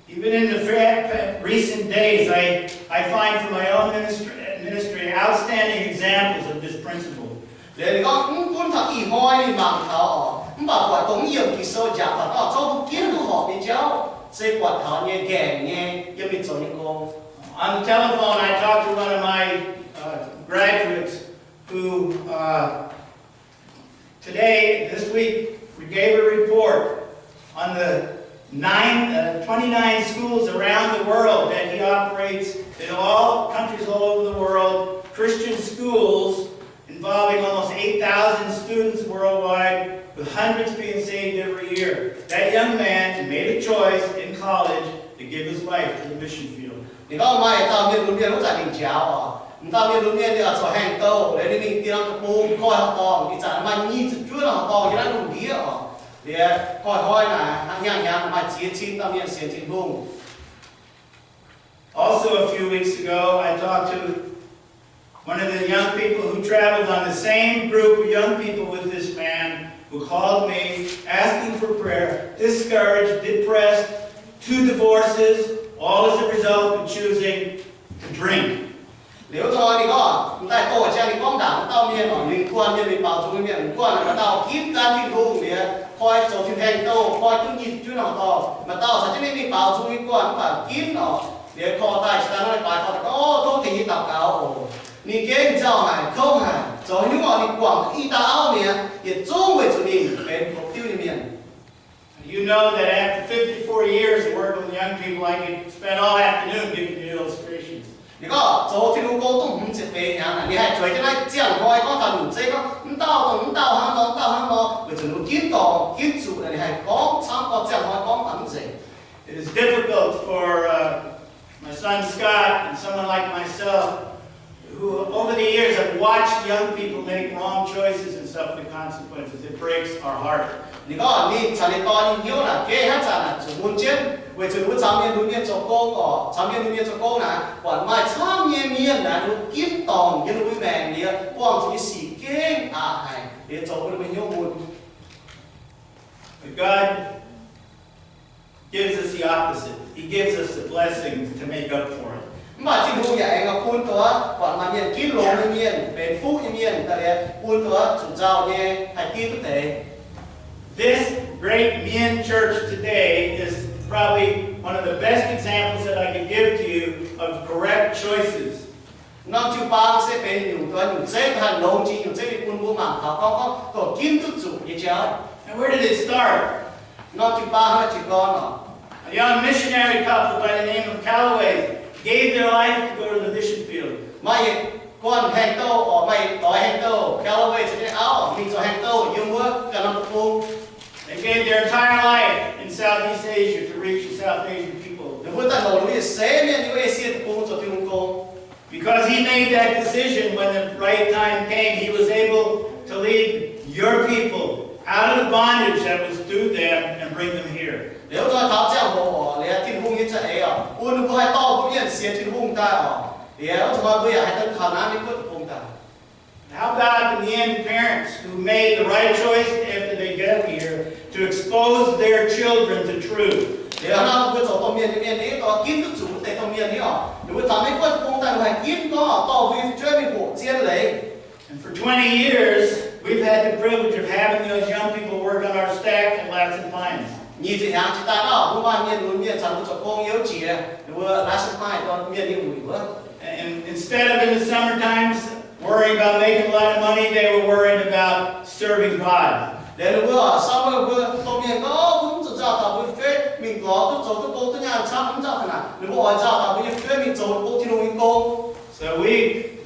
Even in the fa-, recent days, I, I find from my own ministry, ministry outstanding examples of this principle. Liuz ninh gorngv, mv gunv taux ih hnoi ninh mangc taux oc, mv baac buatc dongh mv yiem Ging-Sou njaaux taux gorngv zungv mbuo ginv duqv horpc nyei jauv, se buatc taux nyei nqaengc nyei yiem ninh zoux nyei gong. On the telephone, I talked to one of my, uh, graduates who, uh, today, this week, we gave a report on the nine, uh, twenty-nine schools around the world that he operates in all countries all over the world, Christian schools involving almost eight thousand students worldwide, with hundreds being saved every year. That young man made a choice in college to give his life to the mission field. Ninh gorngv maaih dauh mienh lunx mienh wuov zanc ninh njaaux oc. M'dauh mienh lunx mienh ninh oix zoux haaix-dauh, liuz ninh mingh dien norm deic-bung koi horqc dorngh, ih zanc maaih nyic ziepc juov norm horqc dorngh yiem naaiv lungh ndiev oc. Liuz koi-hnoi naaic hnangv hnyangx-hnyangx maaih ziex cin dauh mienh sienx Tin-Hungh. Also, a few weeks ago, I talked to one of the young people who traveled on the same group of young people with this man who called me asking for prayer, discouraged, depressed, two divorces, all as a result of choosing to drink. Liuz wuov zanc ninh gorngv, m'daaih doh ziangh ninh gorngv ndaangc wuov dauh mienh oc, ninh guanh mienh, mingh baaux nzung nyei mienh, guanh maaih dauh ginv gan Tin-Hungh liuz, koi zoux Tin-Hungh haaix-dauh, koi duqv nyic ziepc juov norm horqc dorngh. Maaih dauh caux jienv ninh mingh baaux nzung nyei guanh, mv baac ginv oc. Liuz korv daaih jiex daaih nor, ninh baaix korv daaih, o, tov Tin-Hungh daux gaux oc. Ninh gengh nzauh haic, kouv haic, zoux haaix nyungc oc, ninh guangc i dauh auv mi'aqv, yietc zungv weic zuqc ninh benx hopv diuv nyei mienh. You know that after fifty-four years of working with young people, I could spend all afternoon giving you illustrations. Ninh gorngv zoux Tin-Hungh gong dongh hmz ziepc feix hnyangx naaic, ninh haih zueiz jienv naaiv ziangh hnoi gorngv taux nyungc zeiv, gorngv mv dauh dongh mv dauh hnangv nor, mv dauh hnangv nor, weic zuqc ninh ginv dorngc ginv zuqc naaic, ninh haih gorngv camv, gorngv ziangh hnoi gorngv taux mv nzengc. It is difficult for, uh, my son Scott and someone like myself, who over the years have watched young people make wrong choices and suffer the consequences. It breaks our heart. Ninh gorngv ninh caux ninh dorn nyei hnyouv naaic geh hnangv zanc naaic zuqc mun jienv, weic zuqc mbuo caux mienh lunx mienh zoux gong oc, caux mienh lunx mienh zoux gong naaic, buatc maaih camv nyei mienh naaic ninh mbuo ginv dorngc yiem ninh mbuo maengc liuz, buangh zuqc nyei sic gengh aqc haic, liuz zoux bun ninh mbuo hnyouv mun. But God gives us the opposite. He gives us the blessings to make up for it. Mv baac Tin-Hungh yaac aengx bun taux buatc maaih mienh ginv longx nyei mienh, benx fuqv nyei mienh, daaih liuz bun taux zuqc nzauh nyei haih diev duqv deix. This great Mien church today is probably one of the best examples that I could give to you of correct choices. Norm jiu-baang se benx nyungc, nyungc zeiv, haih longx jiex nyungc zeiv, ninh bun mbuo mangc taux gorngv, gorngv dongh ginv duqv zuqc nyei jauv. And where did it start? Norm jiu-baang hnangv jiu-gorn oc. A young missionary couple by the name of Callaway gave their life to go to the mission field. Maaih yietc guanh haengh douh oc, maaih yietc doix haengh douh, Callaway caux ninh auv mingh zoux haengh douh yiem wuov ganh norm deic-bung. They gave their entire life in Southeast Asia to reach the South Asian people. Ninh mbuo daaih longc ninh mbuo yietc seix mienh yiem Esie Deic-Bung zoux Tin-Hungh gong. Because he made that decision when the right time came, he was able to lead your people out of the bondage that was due them and bring them here. Liuz wuov zanc taux ziangh hoc oc, liuz Tin-Hungh nyei za'eix oc, bun ninh mbuo haih dorh mbuo mienh sienx Tin-Hungh daaih oc. Liuz wuov zanc mbuo yaac haih daaih taux naaiv Meiv Guoqv deic-bung daaih. How about the Mien parents who made the right choice after they got here to expose their children to truth? Liuz hnangv mbuo zoux domh mienh nyei mienh ni, dorh ginv duqv zuqc wuov deix domh mienh ni oc, ninh mbuo taux Meiv Guoqv deic-bung daaih, ninh mbuo haih ginv gorngv dorh mbuo nyei fu'jueiv mingh hoqc zien leiz. And for twenty years, we've had the privilege of having those young people work on our staff at Lassen Pines. Nyic ziepc hnyangx jiex daaih naaiv, mbuo maaih mienh lunx mienh caux mbuo zoux gong youz jiex ninh mbuo Lassen Pines dorh mienh nyei wuic wuov. And instead of in the summer times worrying about making a lot of money, they were worried about serving God. Liuz ninh mbuo summer mbuo domh mienh gorngv mbuo mv zuqc nzauh taux mbuo nyei fu'jueiv mingh lorz duqv zoux duqv gong duqv nyaanh camv, mv nzauh taux naaic, ninh mbuo oix nzauh taux mbuo nyei fu'jueiv mingh zoux duqv gong, Tin-Hungh nyei gong. So we,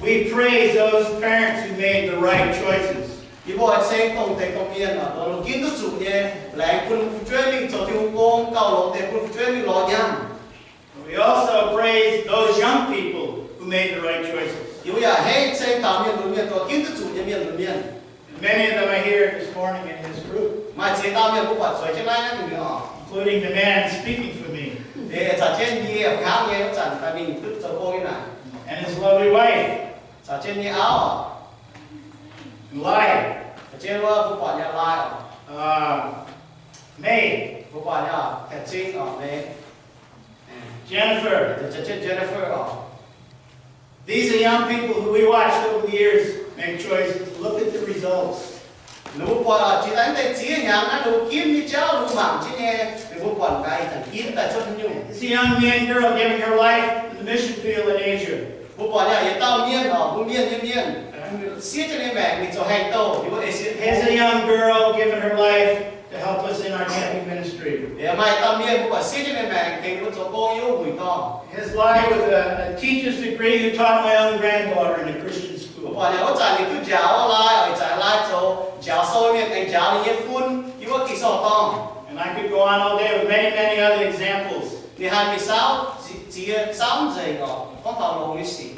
we praise those parents who made the right choices. Yie mbuo oix ceng dongh deix domh mienh oc, longc ginv duqv zuqc nyei, laengz bun ninh mbuo fu'jueiv mingh zoux Tin-Hungh gong, gauh longx deix bun fu'jueiv mingh lorz nyaanh. We also praise those young people who made the right choices. Yie mbuo yaac henv ceng taux mienh lunx mienh, dorh ginv duqv zuqc nyei mienh lunx mienh. And many of them are here this morning in this group, maaih ziex dauh mienh mbuo buatc zueiz jienv naaiv naaiv mingh oc, including the man speaking for me. Liuz caux jienv yie hnangv nyei wuov zanc daaih mingh duqv zoux gong nyei naaic. And his lovely wife, caux jienv nyei auv, Lai, caux jienv wuov mbuo buatc nyei Lai oc. Uh, May, mbuo buatc nyei oc, Cat Cing oc, May. Jennifer, caux jienv Jennifer oc. These are young people who we watched over the years make choices. Look at the results. Ninh mbuo buatc oc, jiex daaih naaiv deix ziex hnyangx naaiv ninh mbuo ginv nyei jauv ninh mbuo mangc jienv nyei, ninh mbuo buatc gaax ih zanc ginv daaih cuotv haaix nyungc. This young Mien girl giving her life in the mission field in Asia. Mbuo buatc nyei yietc dauh mienh oc, mbuo mienh nyei mienh, siev jienv ninh maengc mingh zoux haengh douh yiem wuov Esie. Here's a young girl giving her life to help us in our camping ministry. Liuz maaih dauh mienh mbuo buatc siev jienv ninh maengc tengx mbuo zoux gong yiem wuov wuic dorngh. Here's Lai with a, a teacher's degree who taught my own granddaughter in a Christian school. Mbuo buatc nyei wuov zanc ninh duqv njaaux, Lai oc, ih zanc Lai zoux njaaux sou mienh, aengx njaaux ninh nyei fun yiem wuov Ging-Sou dorngh. And I could go on all day with many, many other examples. Ninh haih mingh saauv ziex, ziex, saauv nzengc oc, gorngv taux longx nyei sic.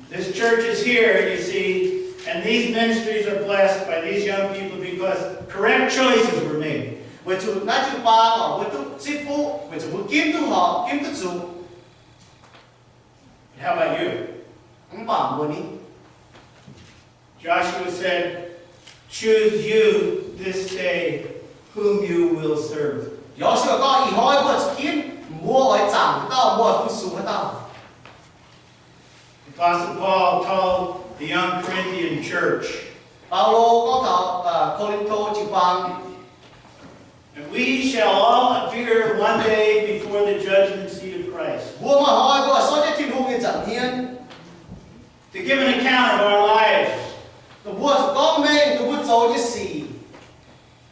This church is here, you see, and these ministries are blessed by these young people because correct choices were made. Weic zuqc naaiv jiu-baang oc, mbuo duqv zipv fuqv weic zuqc mbuo ginv duqv horpc, ginv duqv zuqc. But how about you? Mv baac mbuo ni? Joshua said, "Choose you this day whom you will serve." Yo^su^waa gorngv, Ih hnoi mbuo zuqc ginv mbuo oix zaangc haaix dauh, mbuo oix fu-sux haaix dauh. Apostle Paul told the young Corinthian church, Baulo gorngv taux Ko^lin^to jiu-baang, that we shall all appear one day before the judgment seat of Christ, mbuo maaih hnoi mbuo oix sortv jienv Tin-Hungh nyei nza'hmien to give an account of our lives. Dongh mbuo zuqc gorngv mengh dongh mbuo zoux nyei sic.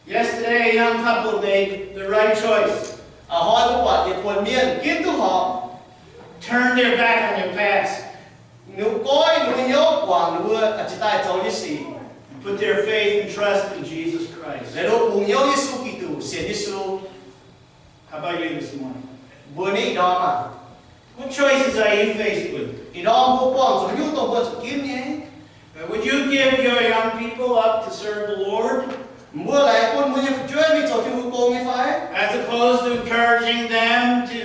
Yesterday, a young couple made the right choice. A'hnoi mbuo buatc yietc buonc mienh ginv duqv horpc, turned their back on their past, ninh mbuo goiv ninh mbuo hnyouv guangc ninh mbuo jiex daaih zoux nyei sic, and put their faith and trust in Jesus Christ. Liuz ninh mbuo bungx hnyouv Yesu Giduc, sienx Yesu. How about you this morning? Mbuo ni ih ndorm aah? What choices are you faced with? Ih ndorm mbuo buangh zuqc haaix nyungc dongh mbuo zuqc ginv nyei? Uh, would you give your young people up to serve the Lord? Mbuo laengz bun mbuo nyei fu'jueiv mingh zoux Tin-Hungh gong nyei fai? As opposed to encouraging them to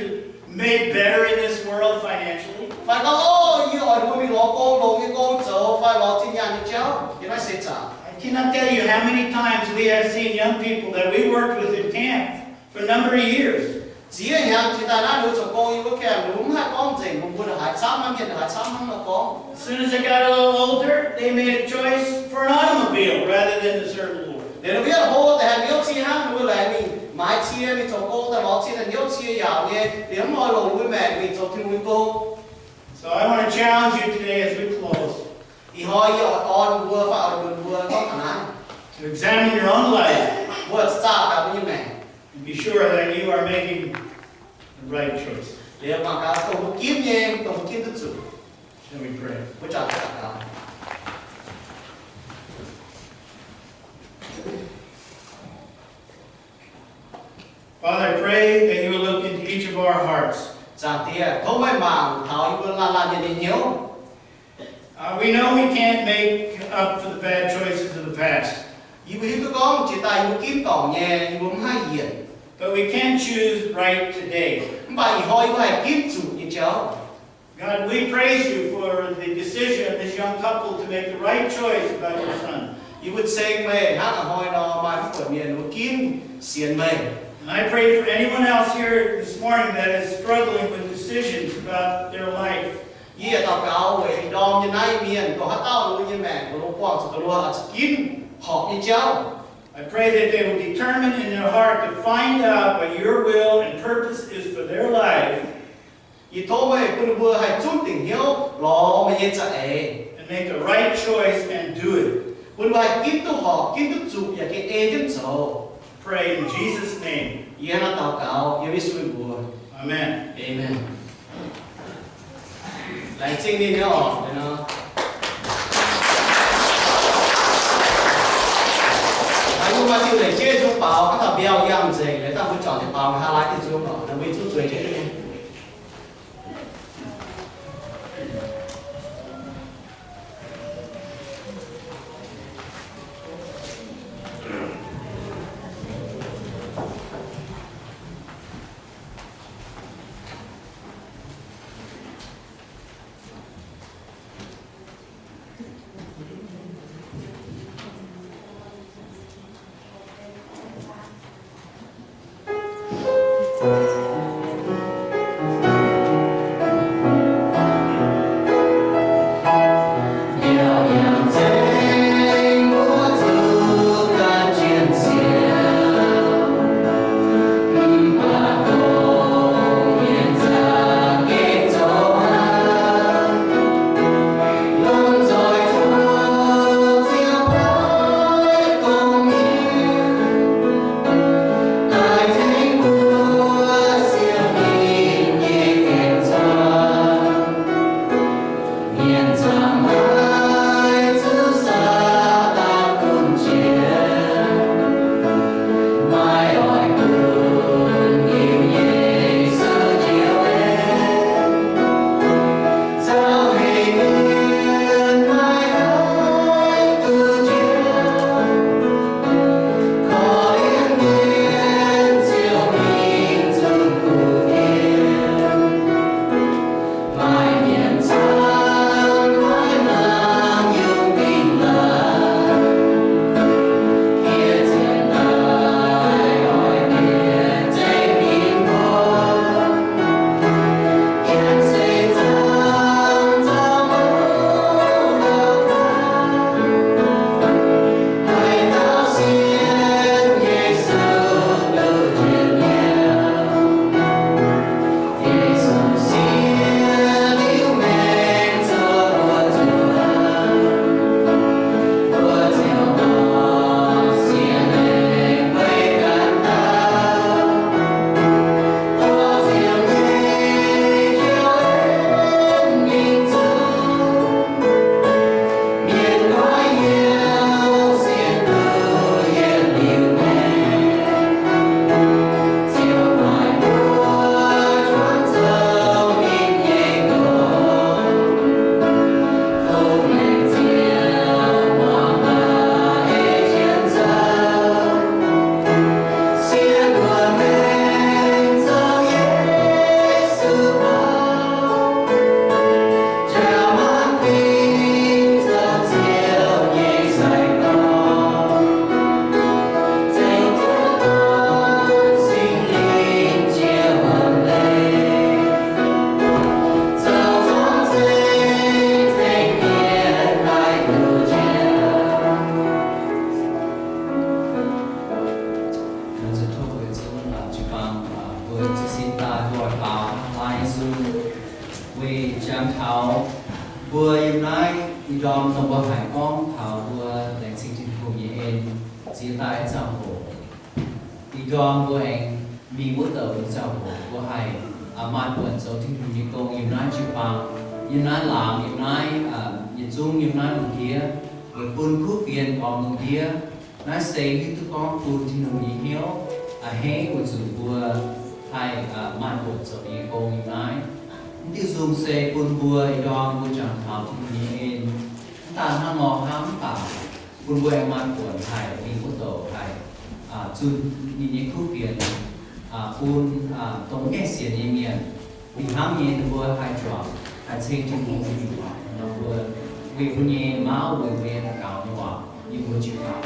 make better in this world financially? Fai gorngv, O, yie oix mbuo mingh lorz gong, longx nyei gong zoux, fai lorz zinh nyaanh nyei jauv yiem naaiv seix zaangc. I cannot tell you how many times we have seen young people that we worked with in camp for a number of years. Ziex hnyangx jiex daaih naaiv, ninh mbuo zoux gong yiem wuov camp, ninh mbuo mv haih gorngv nzengc, mbuo mbuo haiz camv, mienh haiz camv hnangv nor gorngv. As soon as they got a little older, they made a choice for an automobile rather than to serve the Lord. Liuz ninh mbuo hlo daaih haiz hnyouv cie hnangv, ninh mbuo laengz mingh maaiz cie, mingh zoux gong daaih lorz cie, daaih hnyouv cie yaauc nyei, liuz mv oix longc ninh mbuo maengc mingh zoux Tin-Hungh nyei gong. So I want to challenge you today as we close. Ih hnoi yie oix orn mbuo fai oix nduonx mbuo gorngv taux naaiv, to examine your own life. Mbuo zaah gaax mbuo nyei maengc. Be sure that you are making the right choice. Liuz mangc gaax dongh mbuo ginv nyei, dongh mbuo ginv duqv zuqc. Shall we pray? Mbuo juangc daux gaux. Father, I pray that you will look into each of our hearts. Zaangc Diex, tov meih mangc taux yie mbuo laanh laanh mienh nyei hnyouv. Uh, we know we can't make up for the bad choices of the past. Yie mbuo hiuv duqv gorngv jiex daaih yie mbuo ginv dorngc nyei, yie mbuo mv haih yienc. But we can choose right today. Mv baac ih hnoi yie mbuo haih ginv zuqc nyei jauv. God, we praise you for the decision of this young couple to make the right choice about your son. Yie mbuo ceng meih hnangv ih hnoi nor maaih mv buatc mienh wuov ginv sienx meih. And I pray for anyone else here this morning that is struggling with decisions about their life. Yie yaac daux gaux weic ndorm nyei naaiv mienh, dongh haaix dauh ninh mbuo nyei maengc, ninh mbuo buangh zuqc, ninh mbuo oix zuqc ginv horpc nyei jauv. I pray that they will determine in their heart to find out what your will and purpose is for their life. Yie tov meih bun ninh mbuo haih zunv dingc hnyouv lorz meih nyei za'eix and make the right choice and do it. Bun ninh mbuo haih ginv duqv horpc, ginv duqv zuqc, yaac gengh ei jienv zoux. Pray in Jesus' name. Yie hnangv naaiv daux gaux yiem Yesu nyei mbuox. Amen. Amen. Laengz zingh ninh nyei orqc, nor. Mbuo maaih diuh lengc jeiv zungv baaux, hnangv taux mbiauh yangh nzengc, liuz dangh mbuo juangc jienv baaux, haaix laaic diuh zungv orqc, mbuo zuqc zueiz jienv nyei. Mbuo zuqc tov mbuo zungv jiu-baang, mbuo zuqc sin daaih mbuo oix baaux hnangv haaix nor Yesu weic jangx taux mbuo yiem naaiv ih ndorm dongh mbuo haiz gorngv taux mbuo laengz zingh Tin-Hungh nyei en ziex daaih nyei ziangh hoc. Ih ndorm mbuo aengx mingh wuov douc ziangh hoc mbuo haih maaih buonc zoux Tin-Hungh nyei gong yiem naaiv jiu-baang, yiem naaiv laangz, yiem naaiv yietc zungv, yiem naaiv lungh ndiev, weic bun kuv fienx gormx lungh ndiev. Naaiv se hiuv duqv gorngv bun Tin-Hungh nyei hnyouv a'hneiv weic zuqc mbuo haih maaih buonc zoux ninh nyei gong yiem naaiv. Mv diuh nzung se bun mbuo ih ndorm mbuo jangx taux Tin-Hungh nyei en. Mv daan hnangv nor hnangv, mv baac bun mbuo aengx maaih buonc haih mingh wuov douc haih zunh ninh nyei kuv fienx bun dongh mv gaengh sienx nyei mienh. Fih hnangv nyei, ninh mbuo haih juangc, haih ceng Tin-Hungh nyei mienh nor, mbuo weic mbuo nyei mauv, weic mbuo nyei daux gaux nyei waac, yiem mbuo jiu-baang.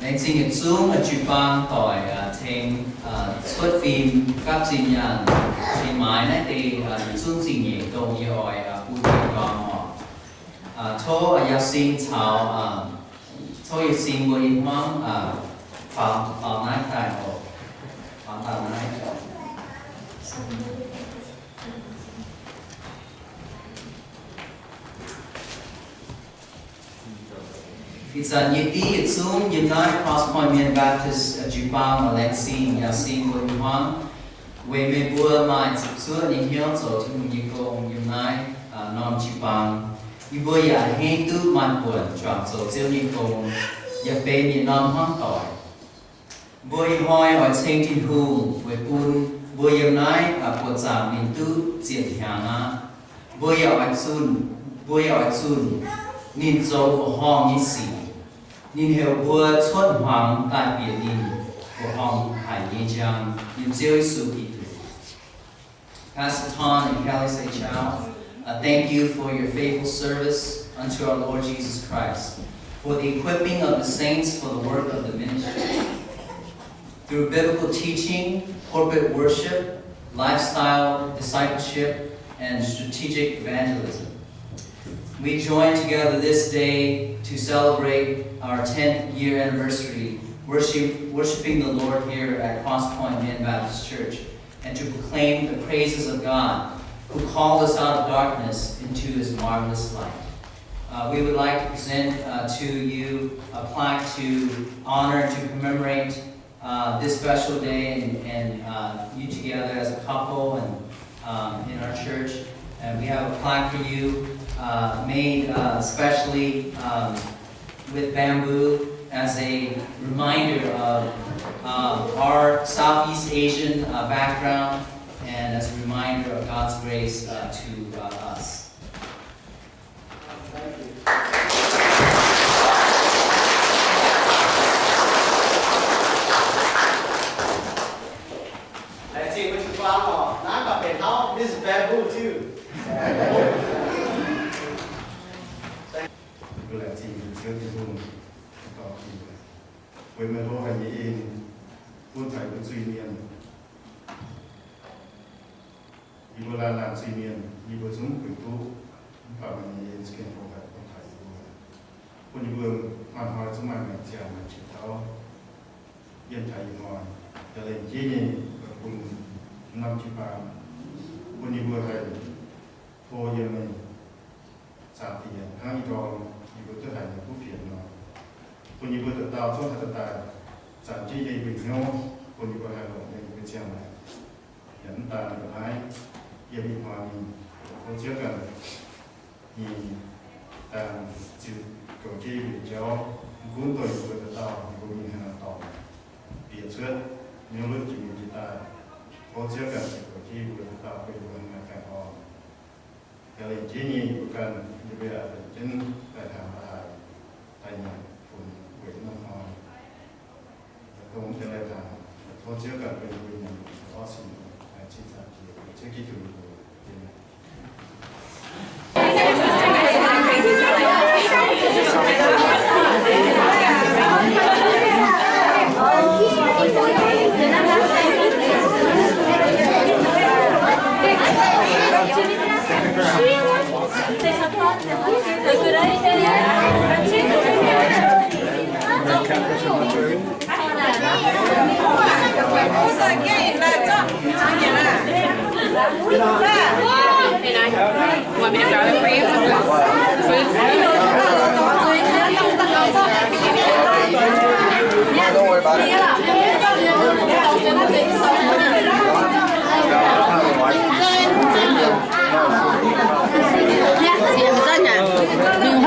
Laengz zingh yietc zungv jiu-baang doic tengx cuotv fim gapv zinh nyaanh, tengx maaiz naaiv deix yietc zungv zingh nyeic dongh yie oix bun mienh muangx oc. Tov Yauh Sing caux, tov Yauh Sing mbuo i hmuangv faaux, faaux naaiv daaih oc. Faaux daaih naaiv. Ih zanc yie div yietc zungv yiem naaiv Cross Point Mien Baptist jiu-baang oc. Laengz zingh Yauh Sing mbuo i hmuangv, weic meih mbuo maaih ziepc zuoqv nyei hnyouv zoux Tin-Hungh nyei gong yiem naaiv norm jiu-baang. Yie mbuo yaac a'hneiv duqv maaih buonc juangc zoux Ziouv nyei gong, yaac benx yietc norm hmuangv doic. Mbuo ih hnoi oix ceng Tin-Hungh weic bun mbuo yiem naaiv buoqc zaangc ninh duqv ziepc hnyangx aqv. Mbuo yaac oix zunh, mbuo yaac oix zunh ninh zoux fih hnangv nyei sic. Ninh heuc mbuo cuotv hmuangx daaih bieqc ninh fih hnangv haic nyei njang, yiem Ziouv Yesu Giduc. Pastor Tom and Kelly Seychelles, I thank you for your faithful service unto our Lord Jesus Christ, for the equipping of the saints for the work of the ministry. Through biblical teaching, corporate worship, lifestyle discipleship, and strategic evangelism, we join together this day to celebrate our tenth year anniversary, worship, worshiping the Lord here at Cross Point Min Baptist Church, and to proclaim the praises of God, who called us out of darkness into his marvelous light. Uh, we would like to present, uh, to you a plaque to honor, to commemorate, uh, this special day and, and, uh, you together as a couple and, um, in our church. And we have a plaque for you, uh, made, uh, specially, um, with bamboo as a reminder of, uh, our Southeast Asian, uh, background and as a reminder of God's grace, uh, to, uh, us. Laengz zingh mbuo jiu-baang oc. Naaiv gauh benx hnangv, this is bamboo too. Mbuo laengz zingh Ziouv Tin-Hungh, gorngv weic meih hlo haic nyei en bun taux yie mbuo zuiz-mienh. Yie mbuo laanh laanh zuiz-mienh, yie mbuo zungv guix duqv, mv baac meih nyei en za'gengh hlo haic bun taux yie mbuo, bun yie mbuo hnoi-hnoi zungv maaih maengc ziangh maengc qiex tauv yiem taux ih hnoi. Yaac lengc jeiv nyei bun norm jiu-baang, bun yie mbuo haih hlo yiem meih zaangc Diex hnangv ih ndorm yie mbuo duqv haiz meih kuv fienx nor. Bun yie mbuo dauh dauh zungv haih daaih zanc jienv yie mbuo hnyouv, bun yie mbuo haih longc yie mbuo ziangh maengc. Yaac mv daan yiem naaiv, yiem ih hnoi mingh, tov Ziouv ganh nyei dangh ziux goux jienv yie mbuo nyei jauv, mv gunv dongh yie mbuo dauh dauh yie mbuo mingh haaix norm dorngx, bieqc cuotv hnyouv lutv jiex mingh jiex daaih. Tov Ziouv ganh ziux goux jienv yie mbuo dauh dauh bun yie mbuo hnangv naaiv ganh orn. Yaac lengc jeiv nyei yie mbuo ganh, yie mbuo yaac lengc jienv daaih hnaangx daaih haaix, daaih nyanc funx weic norm hnoi. Dongh mv deix lai-hnaangx, tov Ziouv ganh bun yie mbuo nyanc orv sin, cing zaangc jiex Ziouv Giduc mbuox. Mingh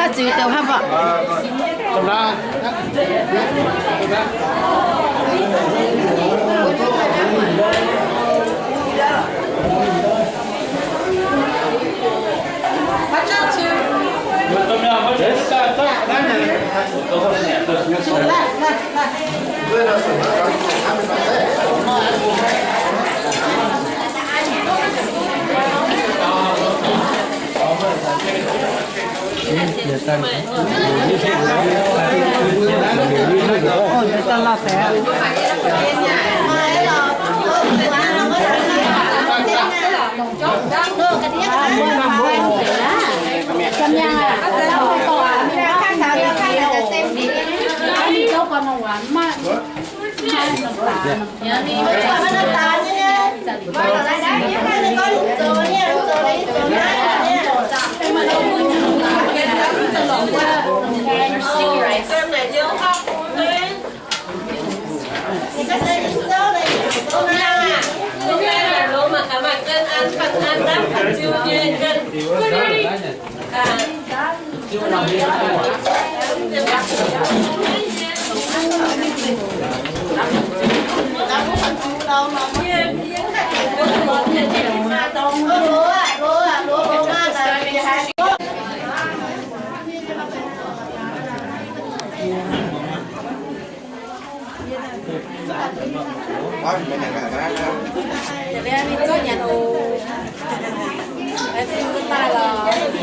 haaix ziux deix haaix baac. Laengz zingh mbuo daaih lorqc.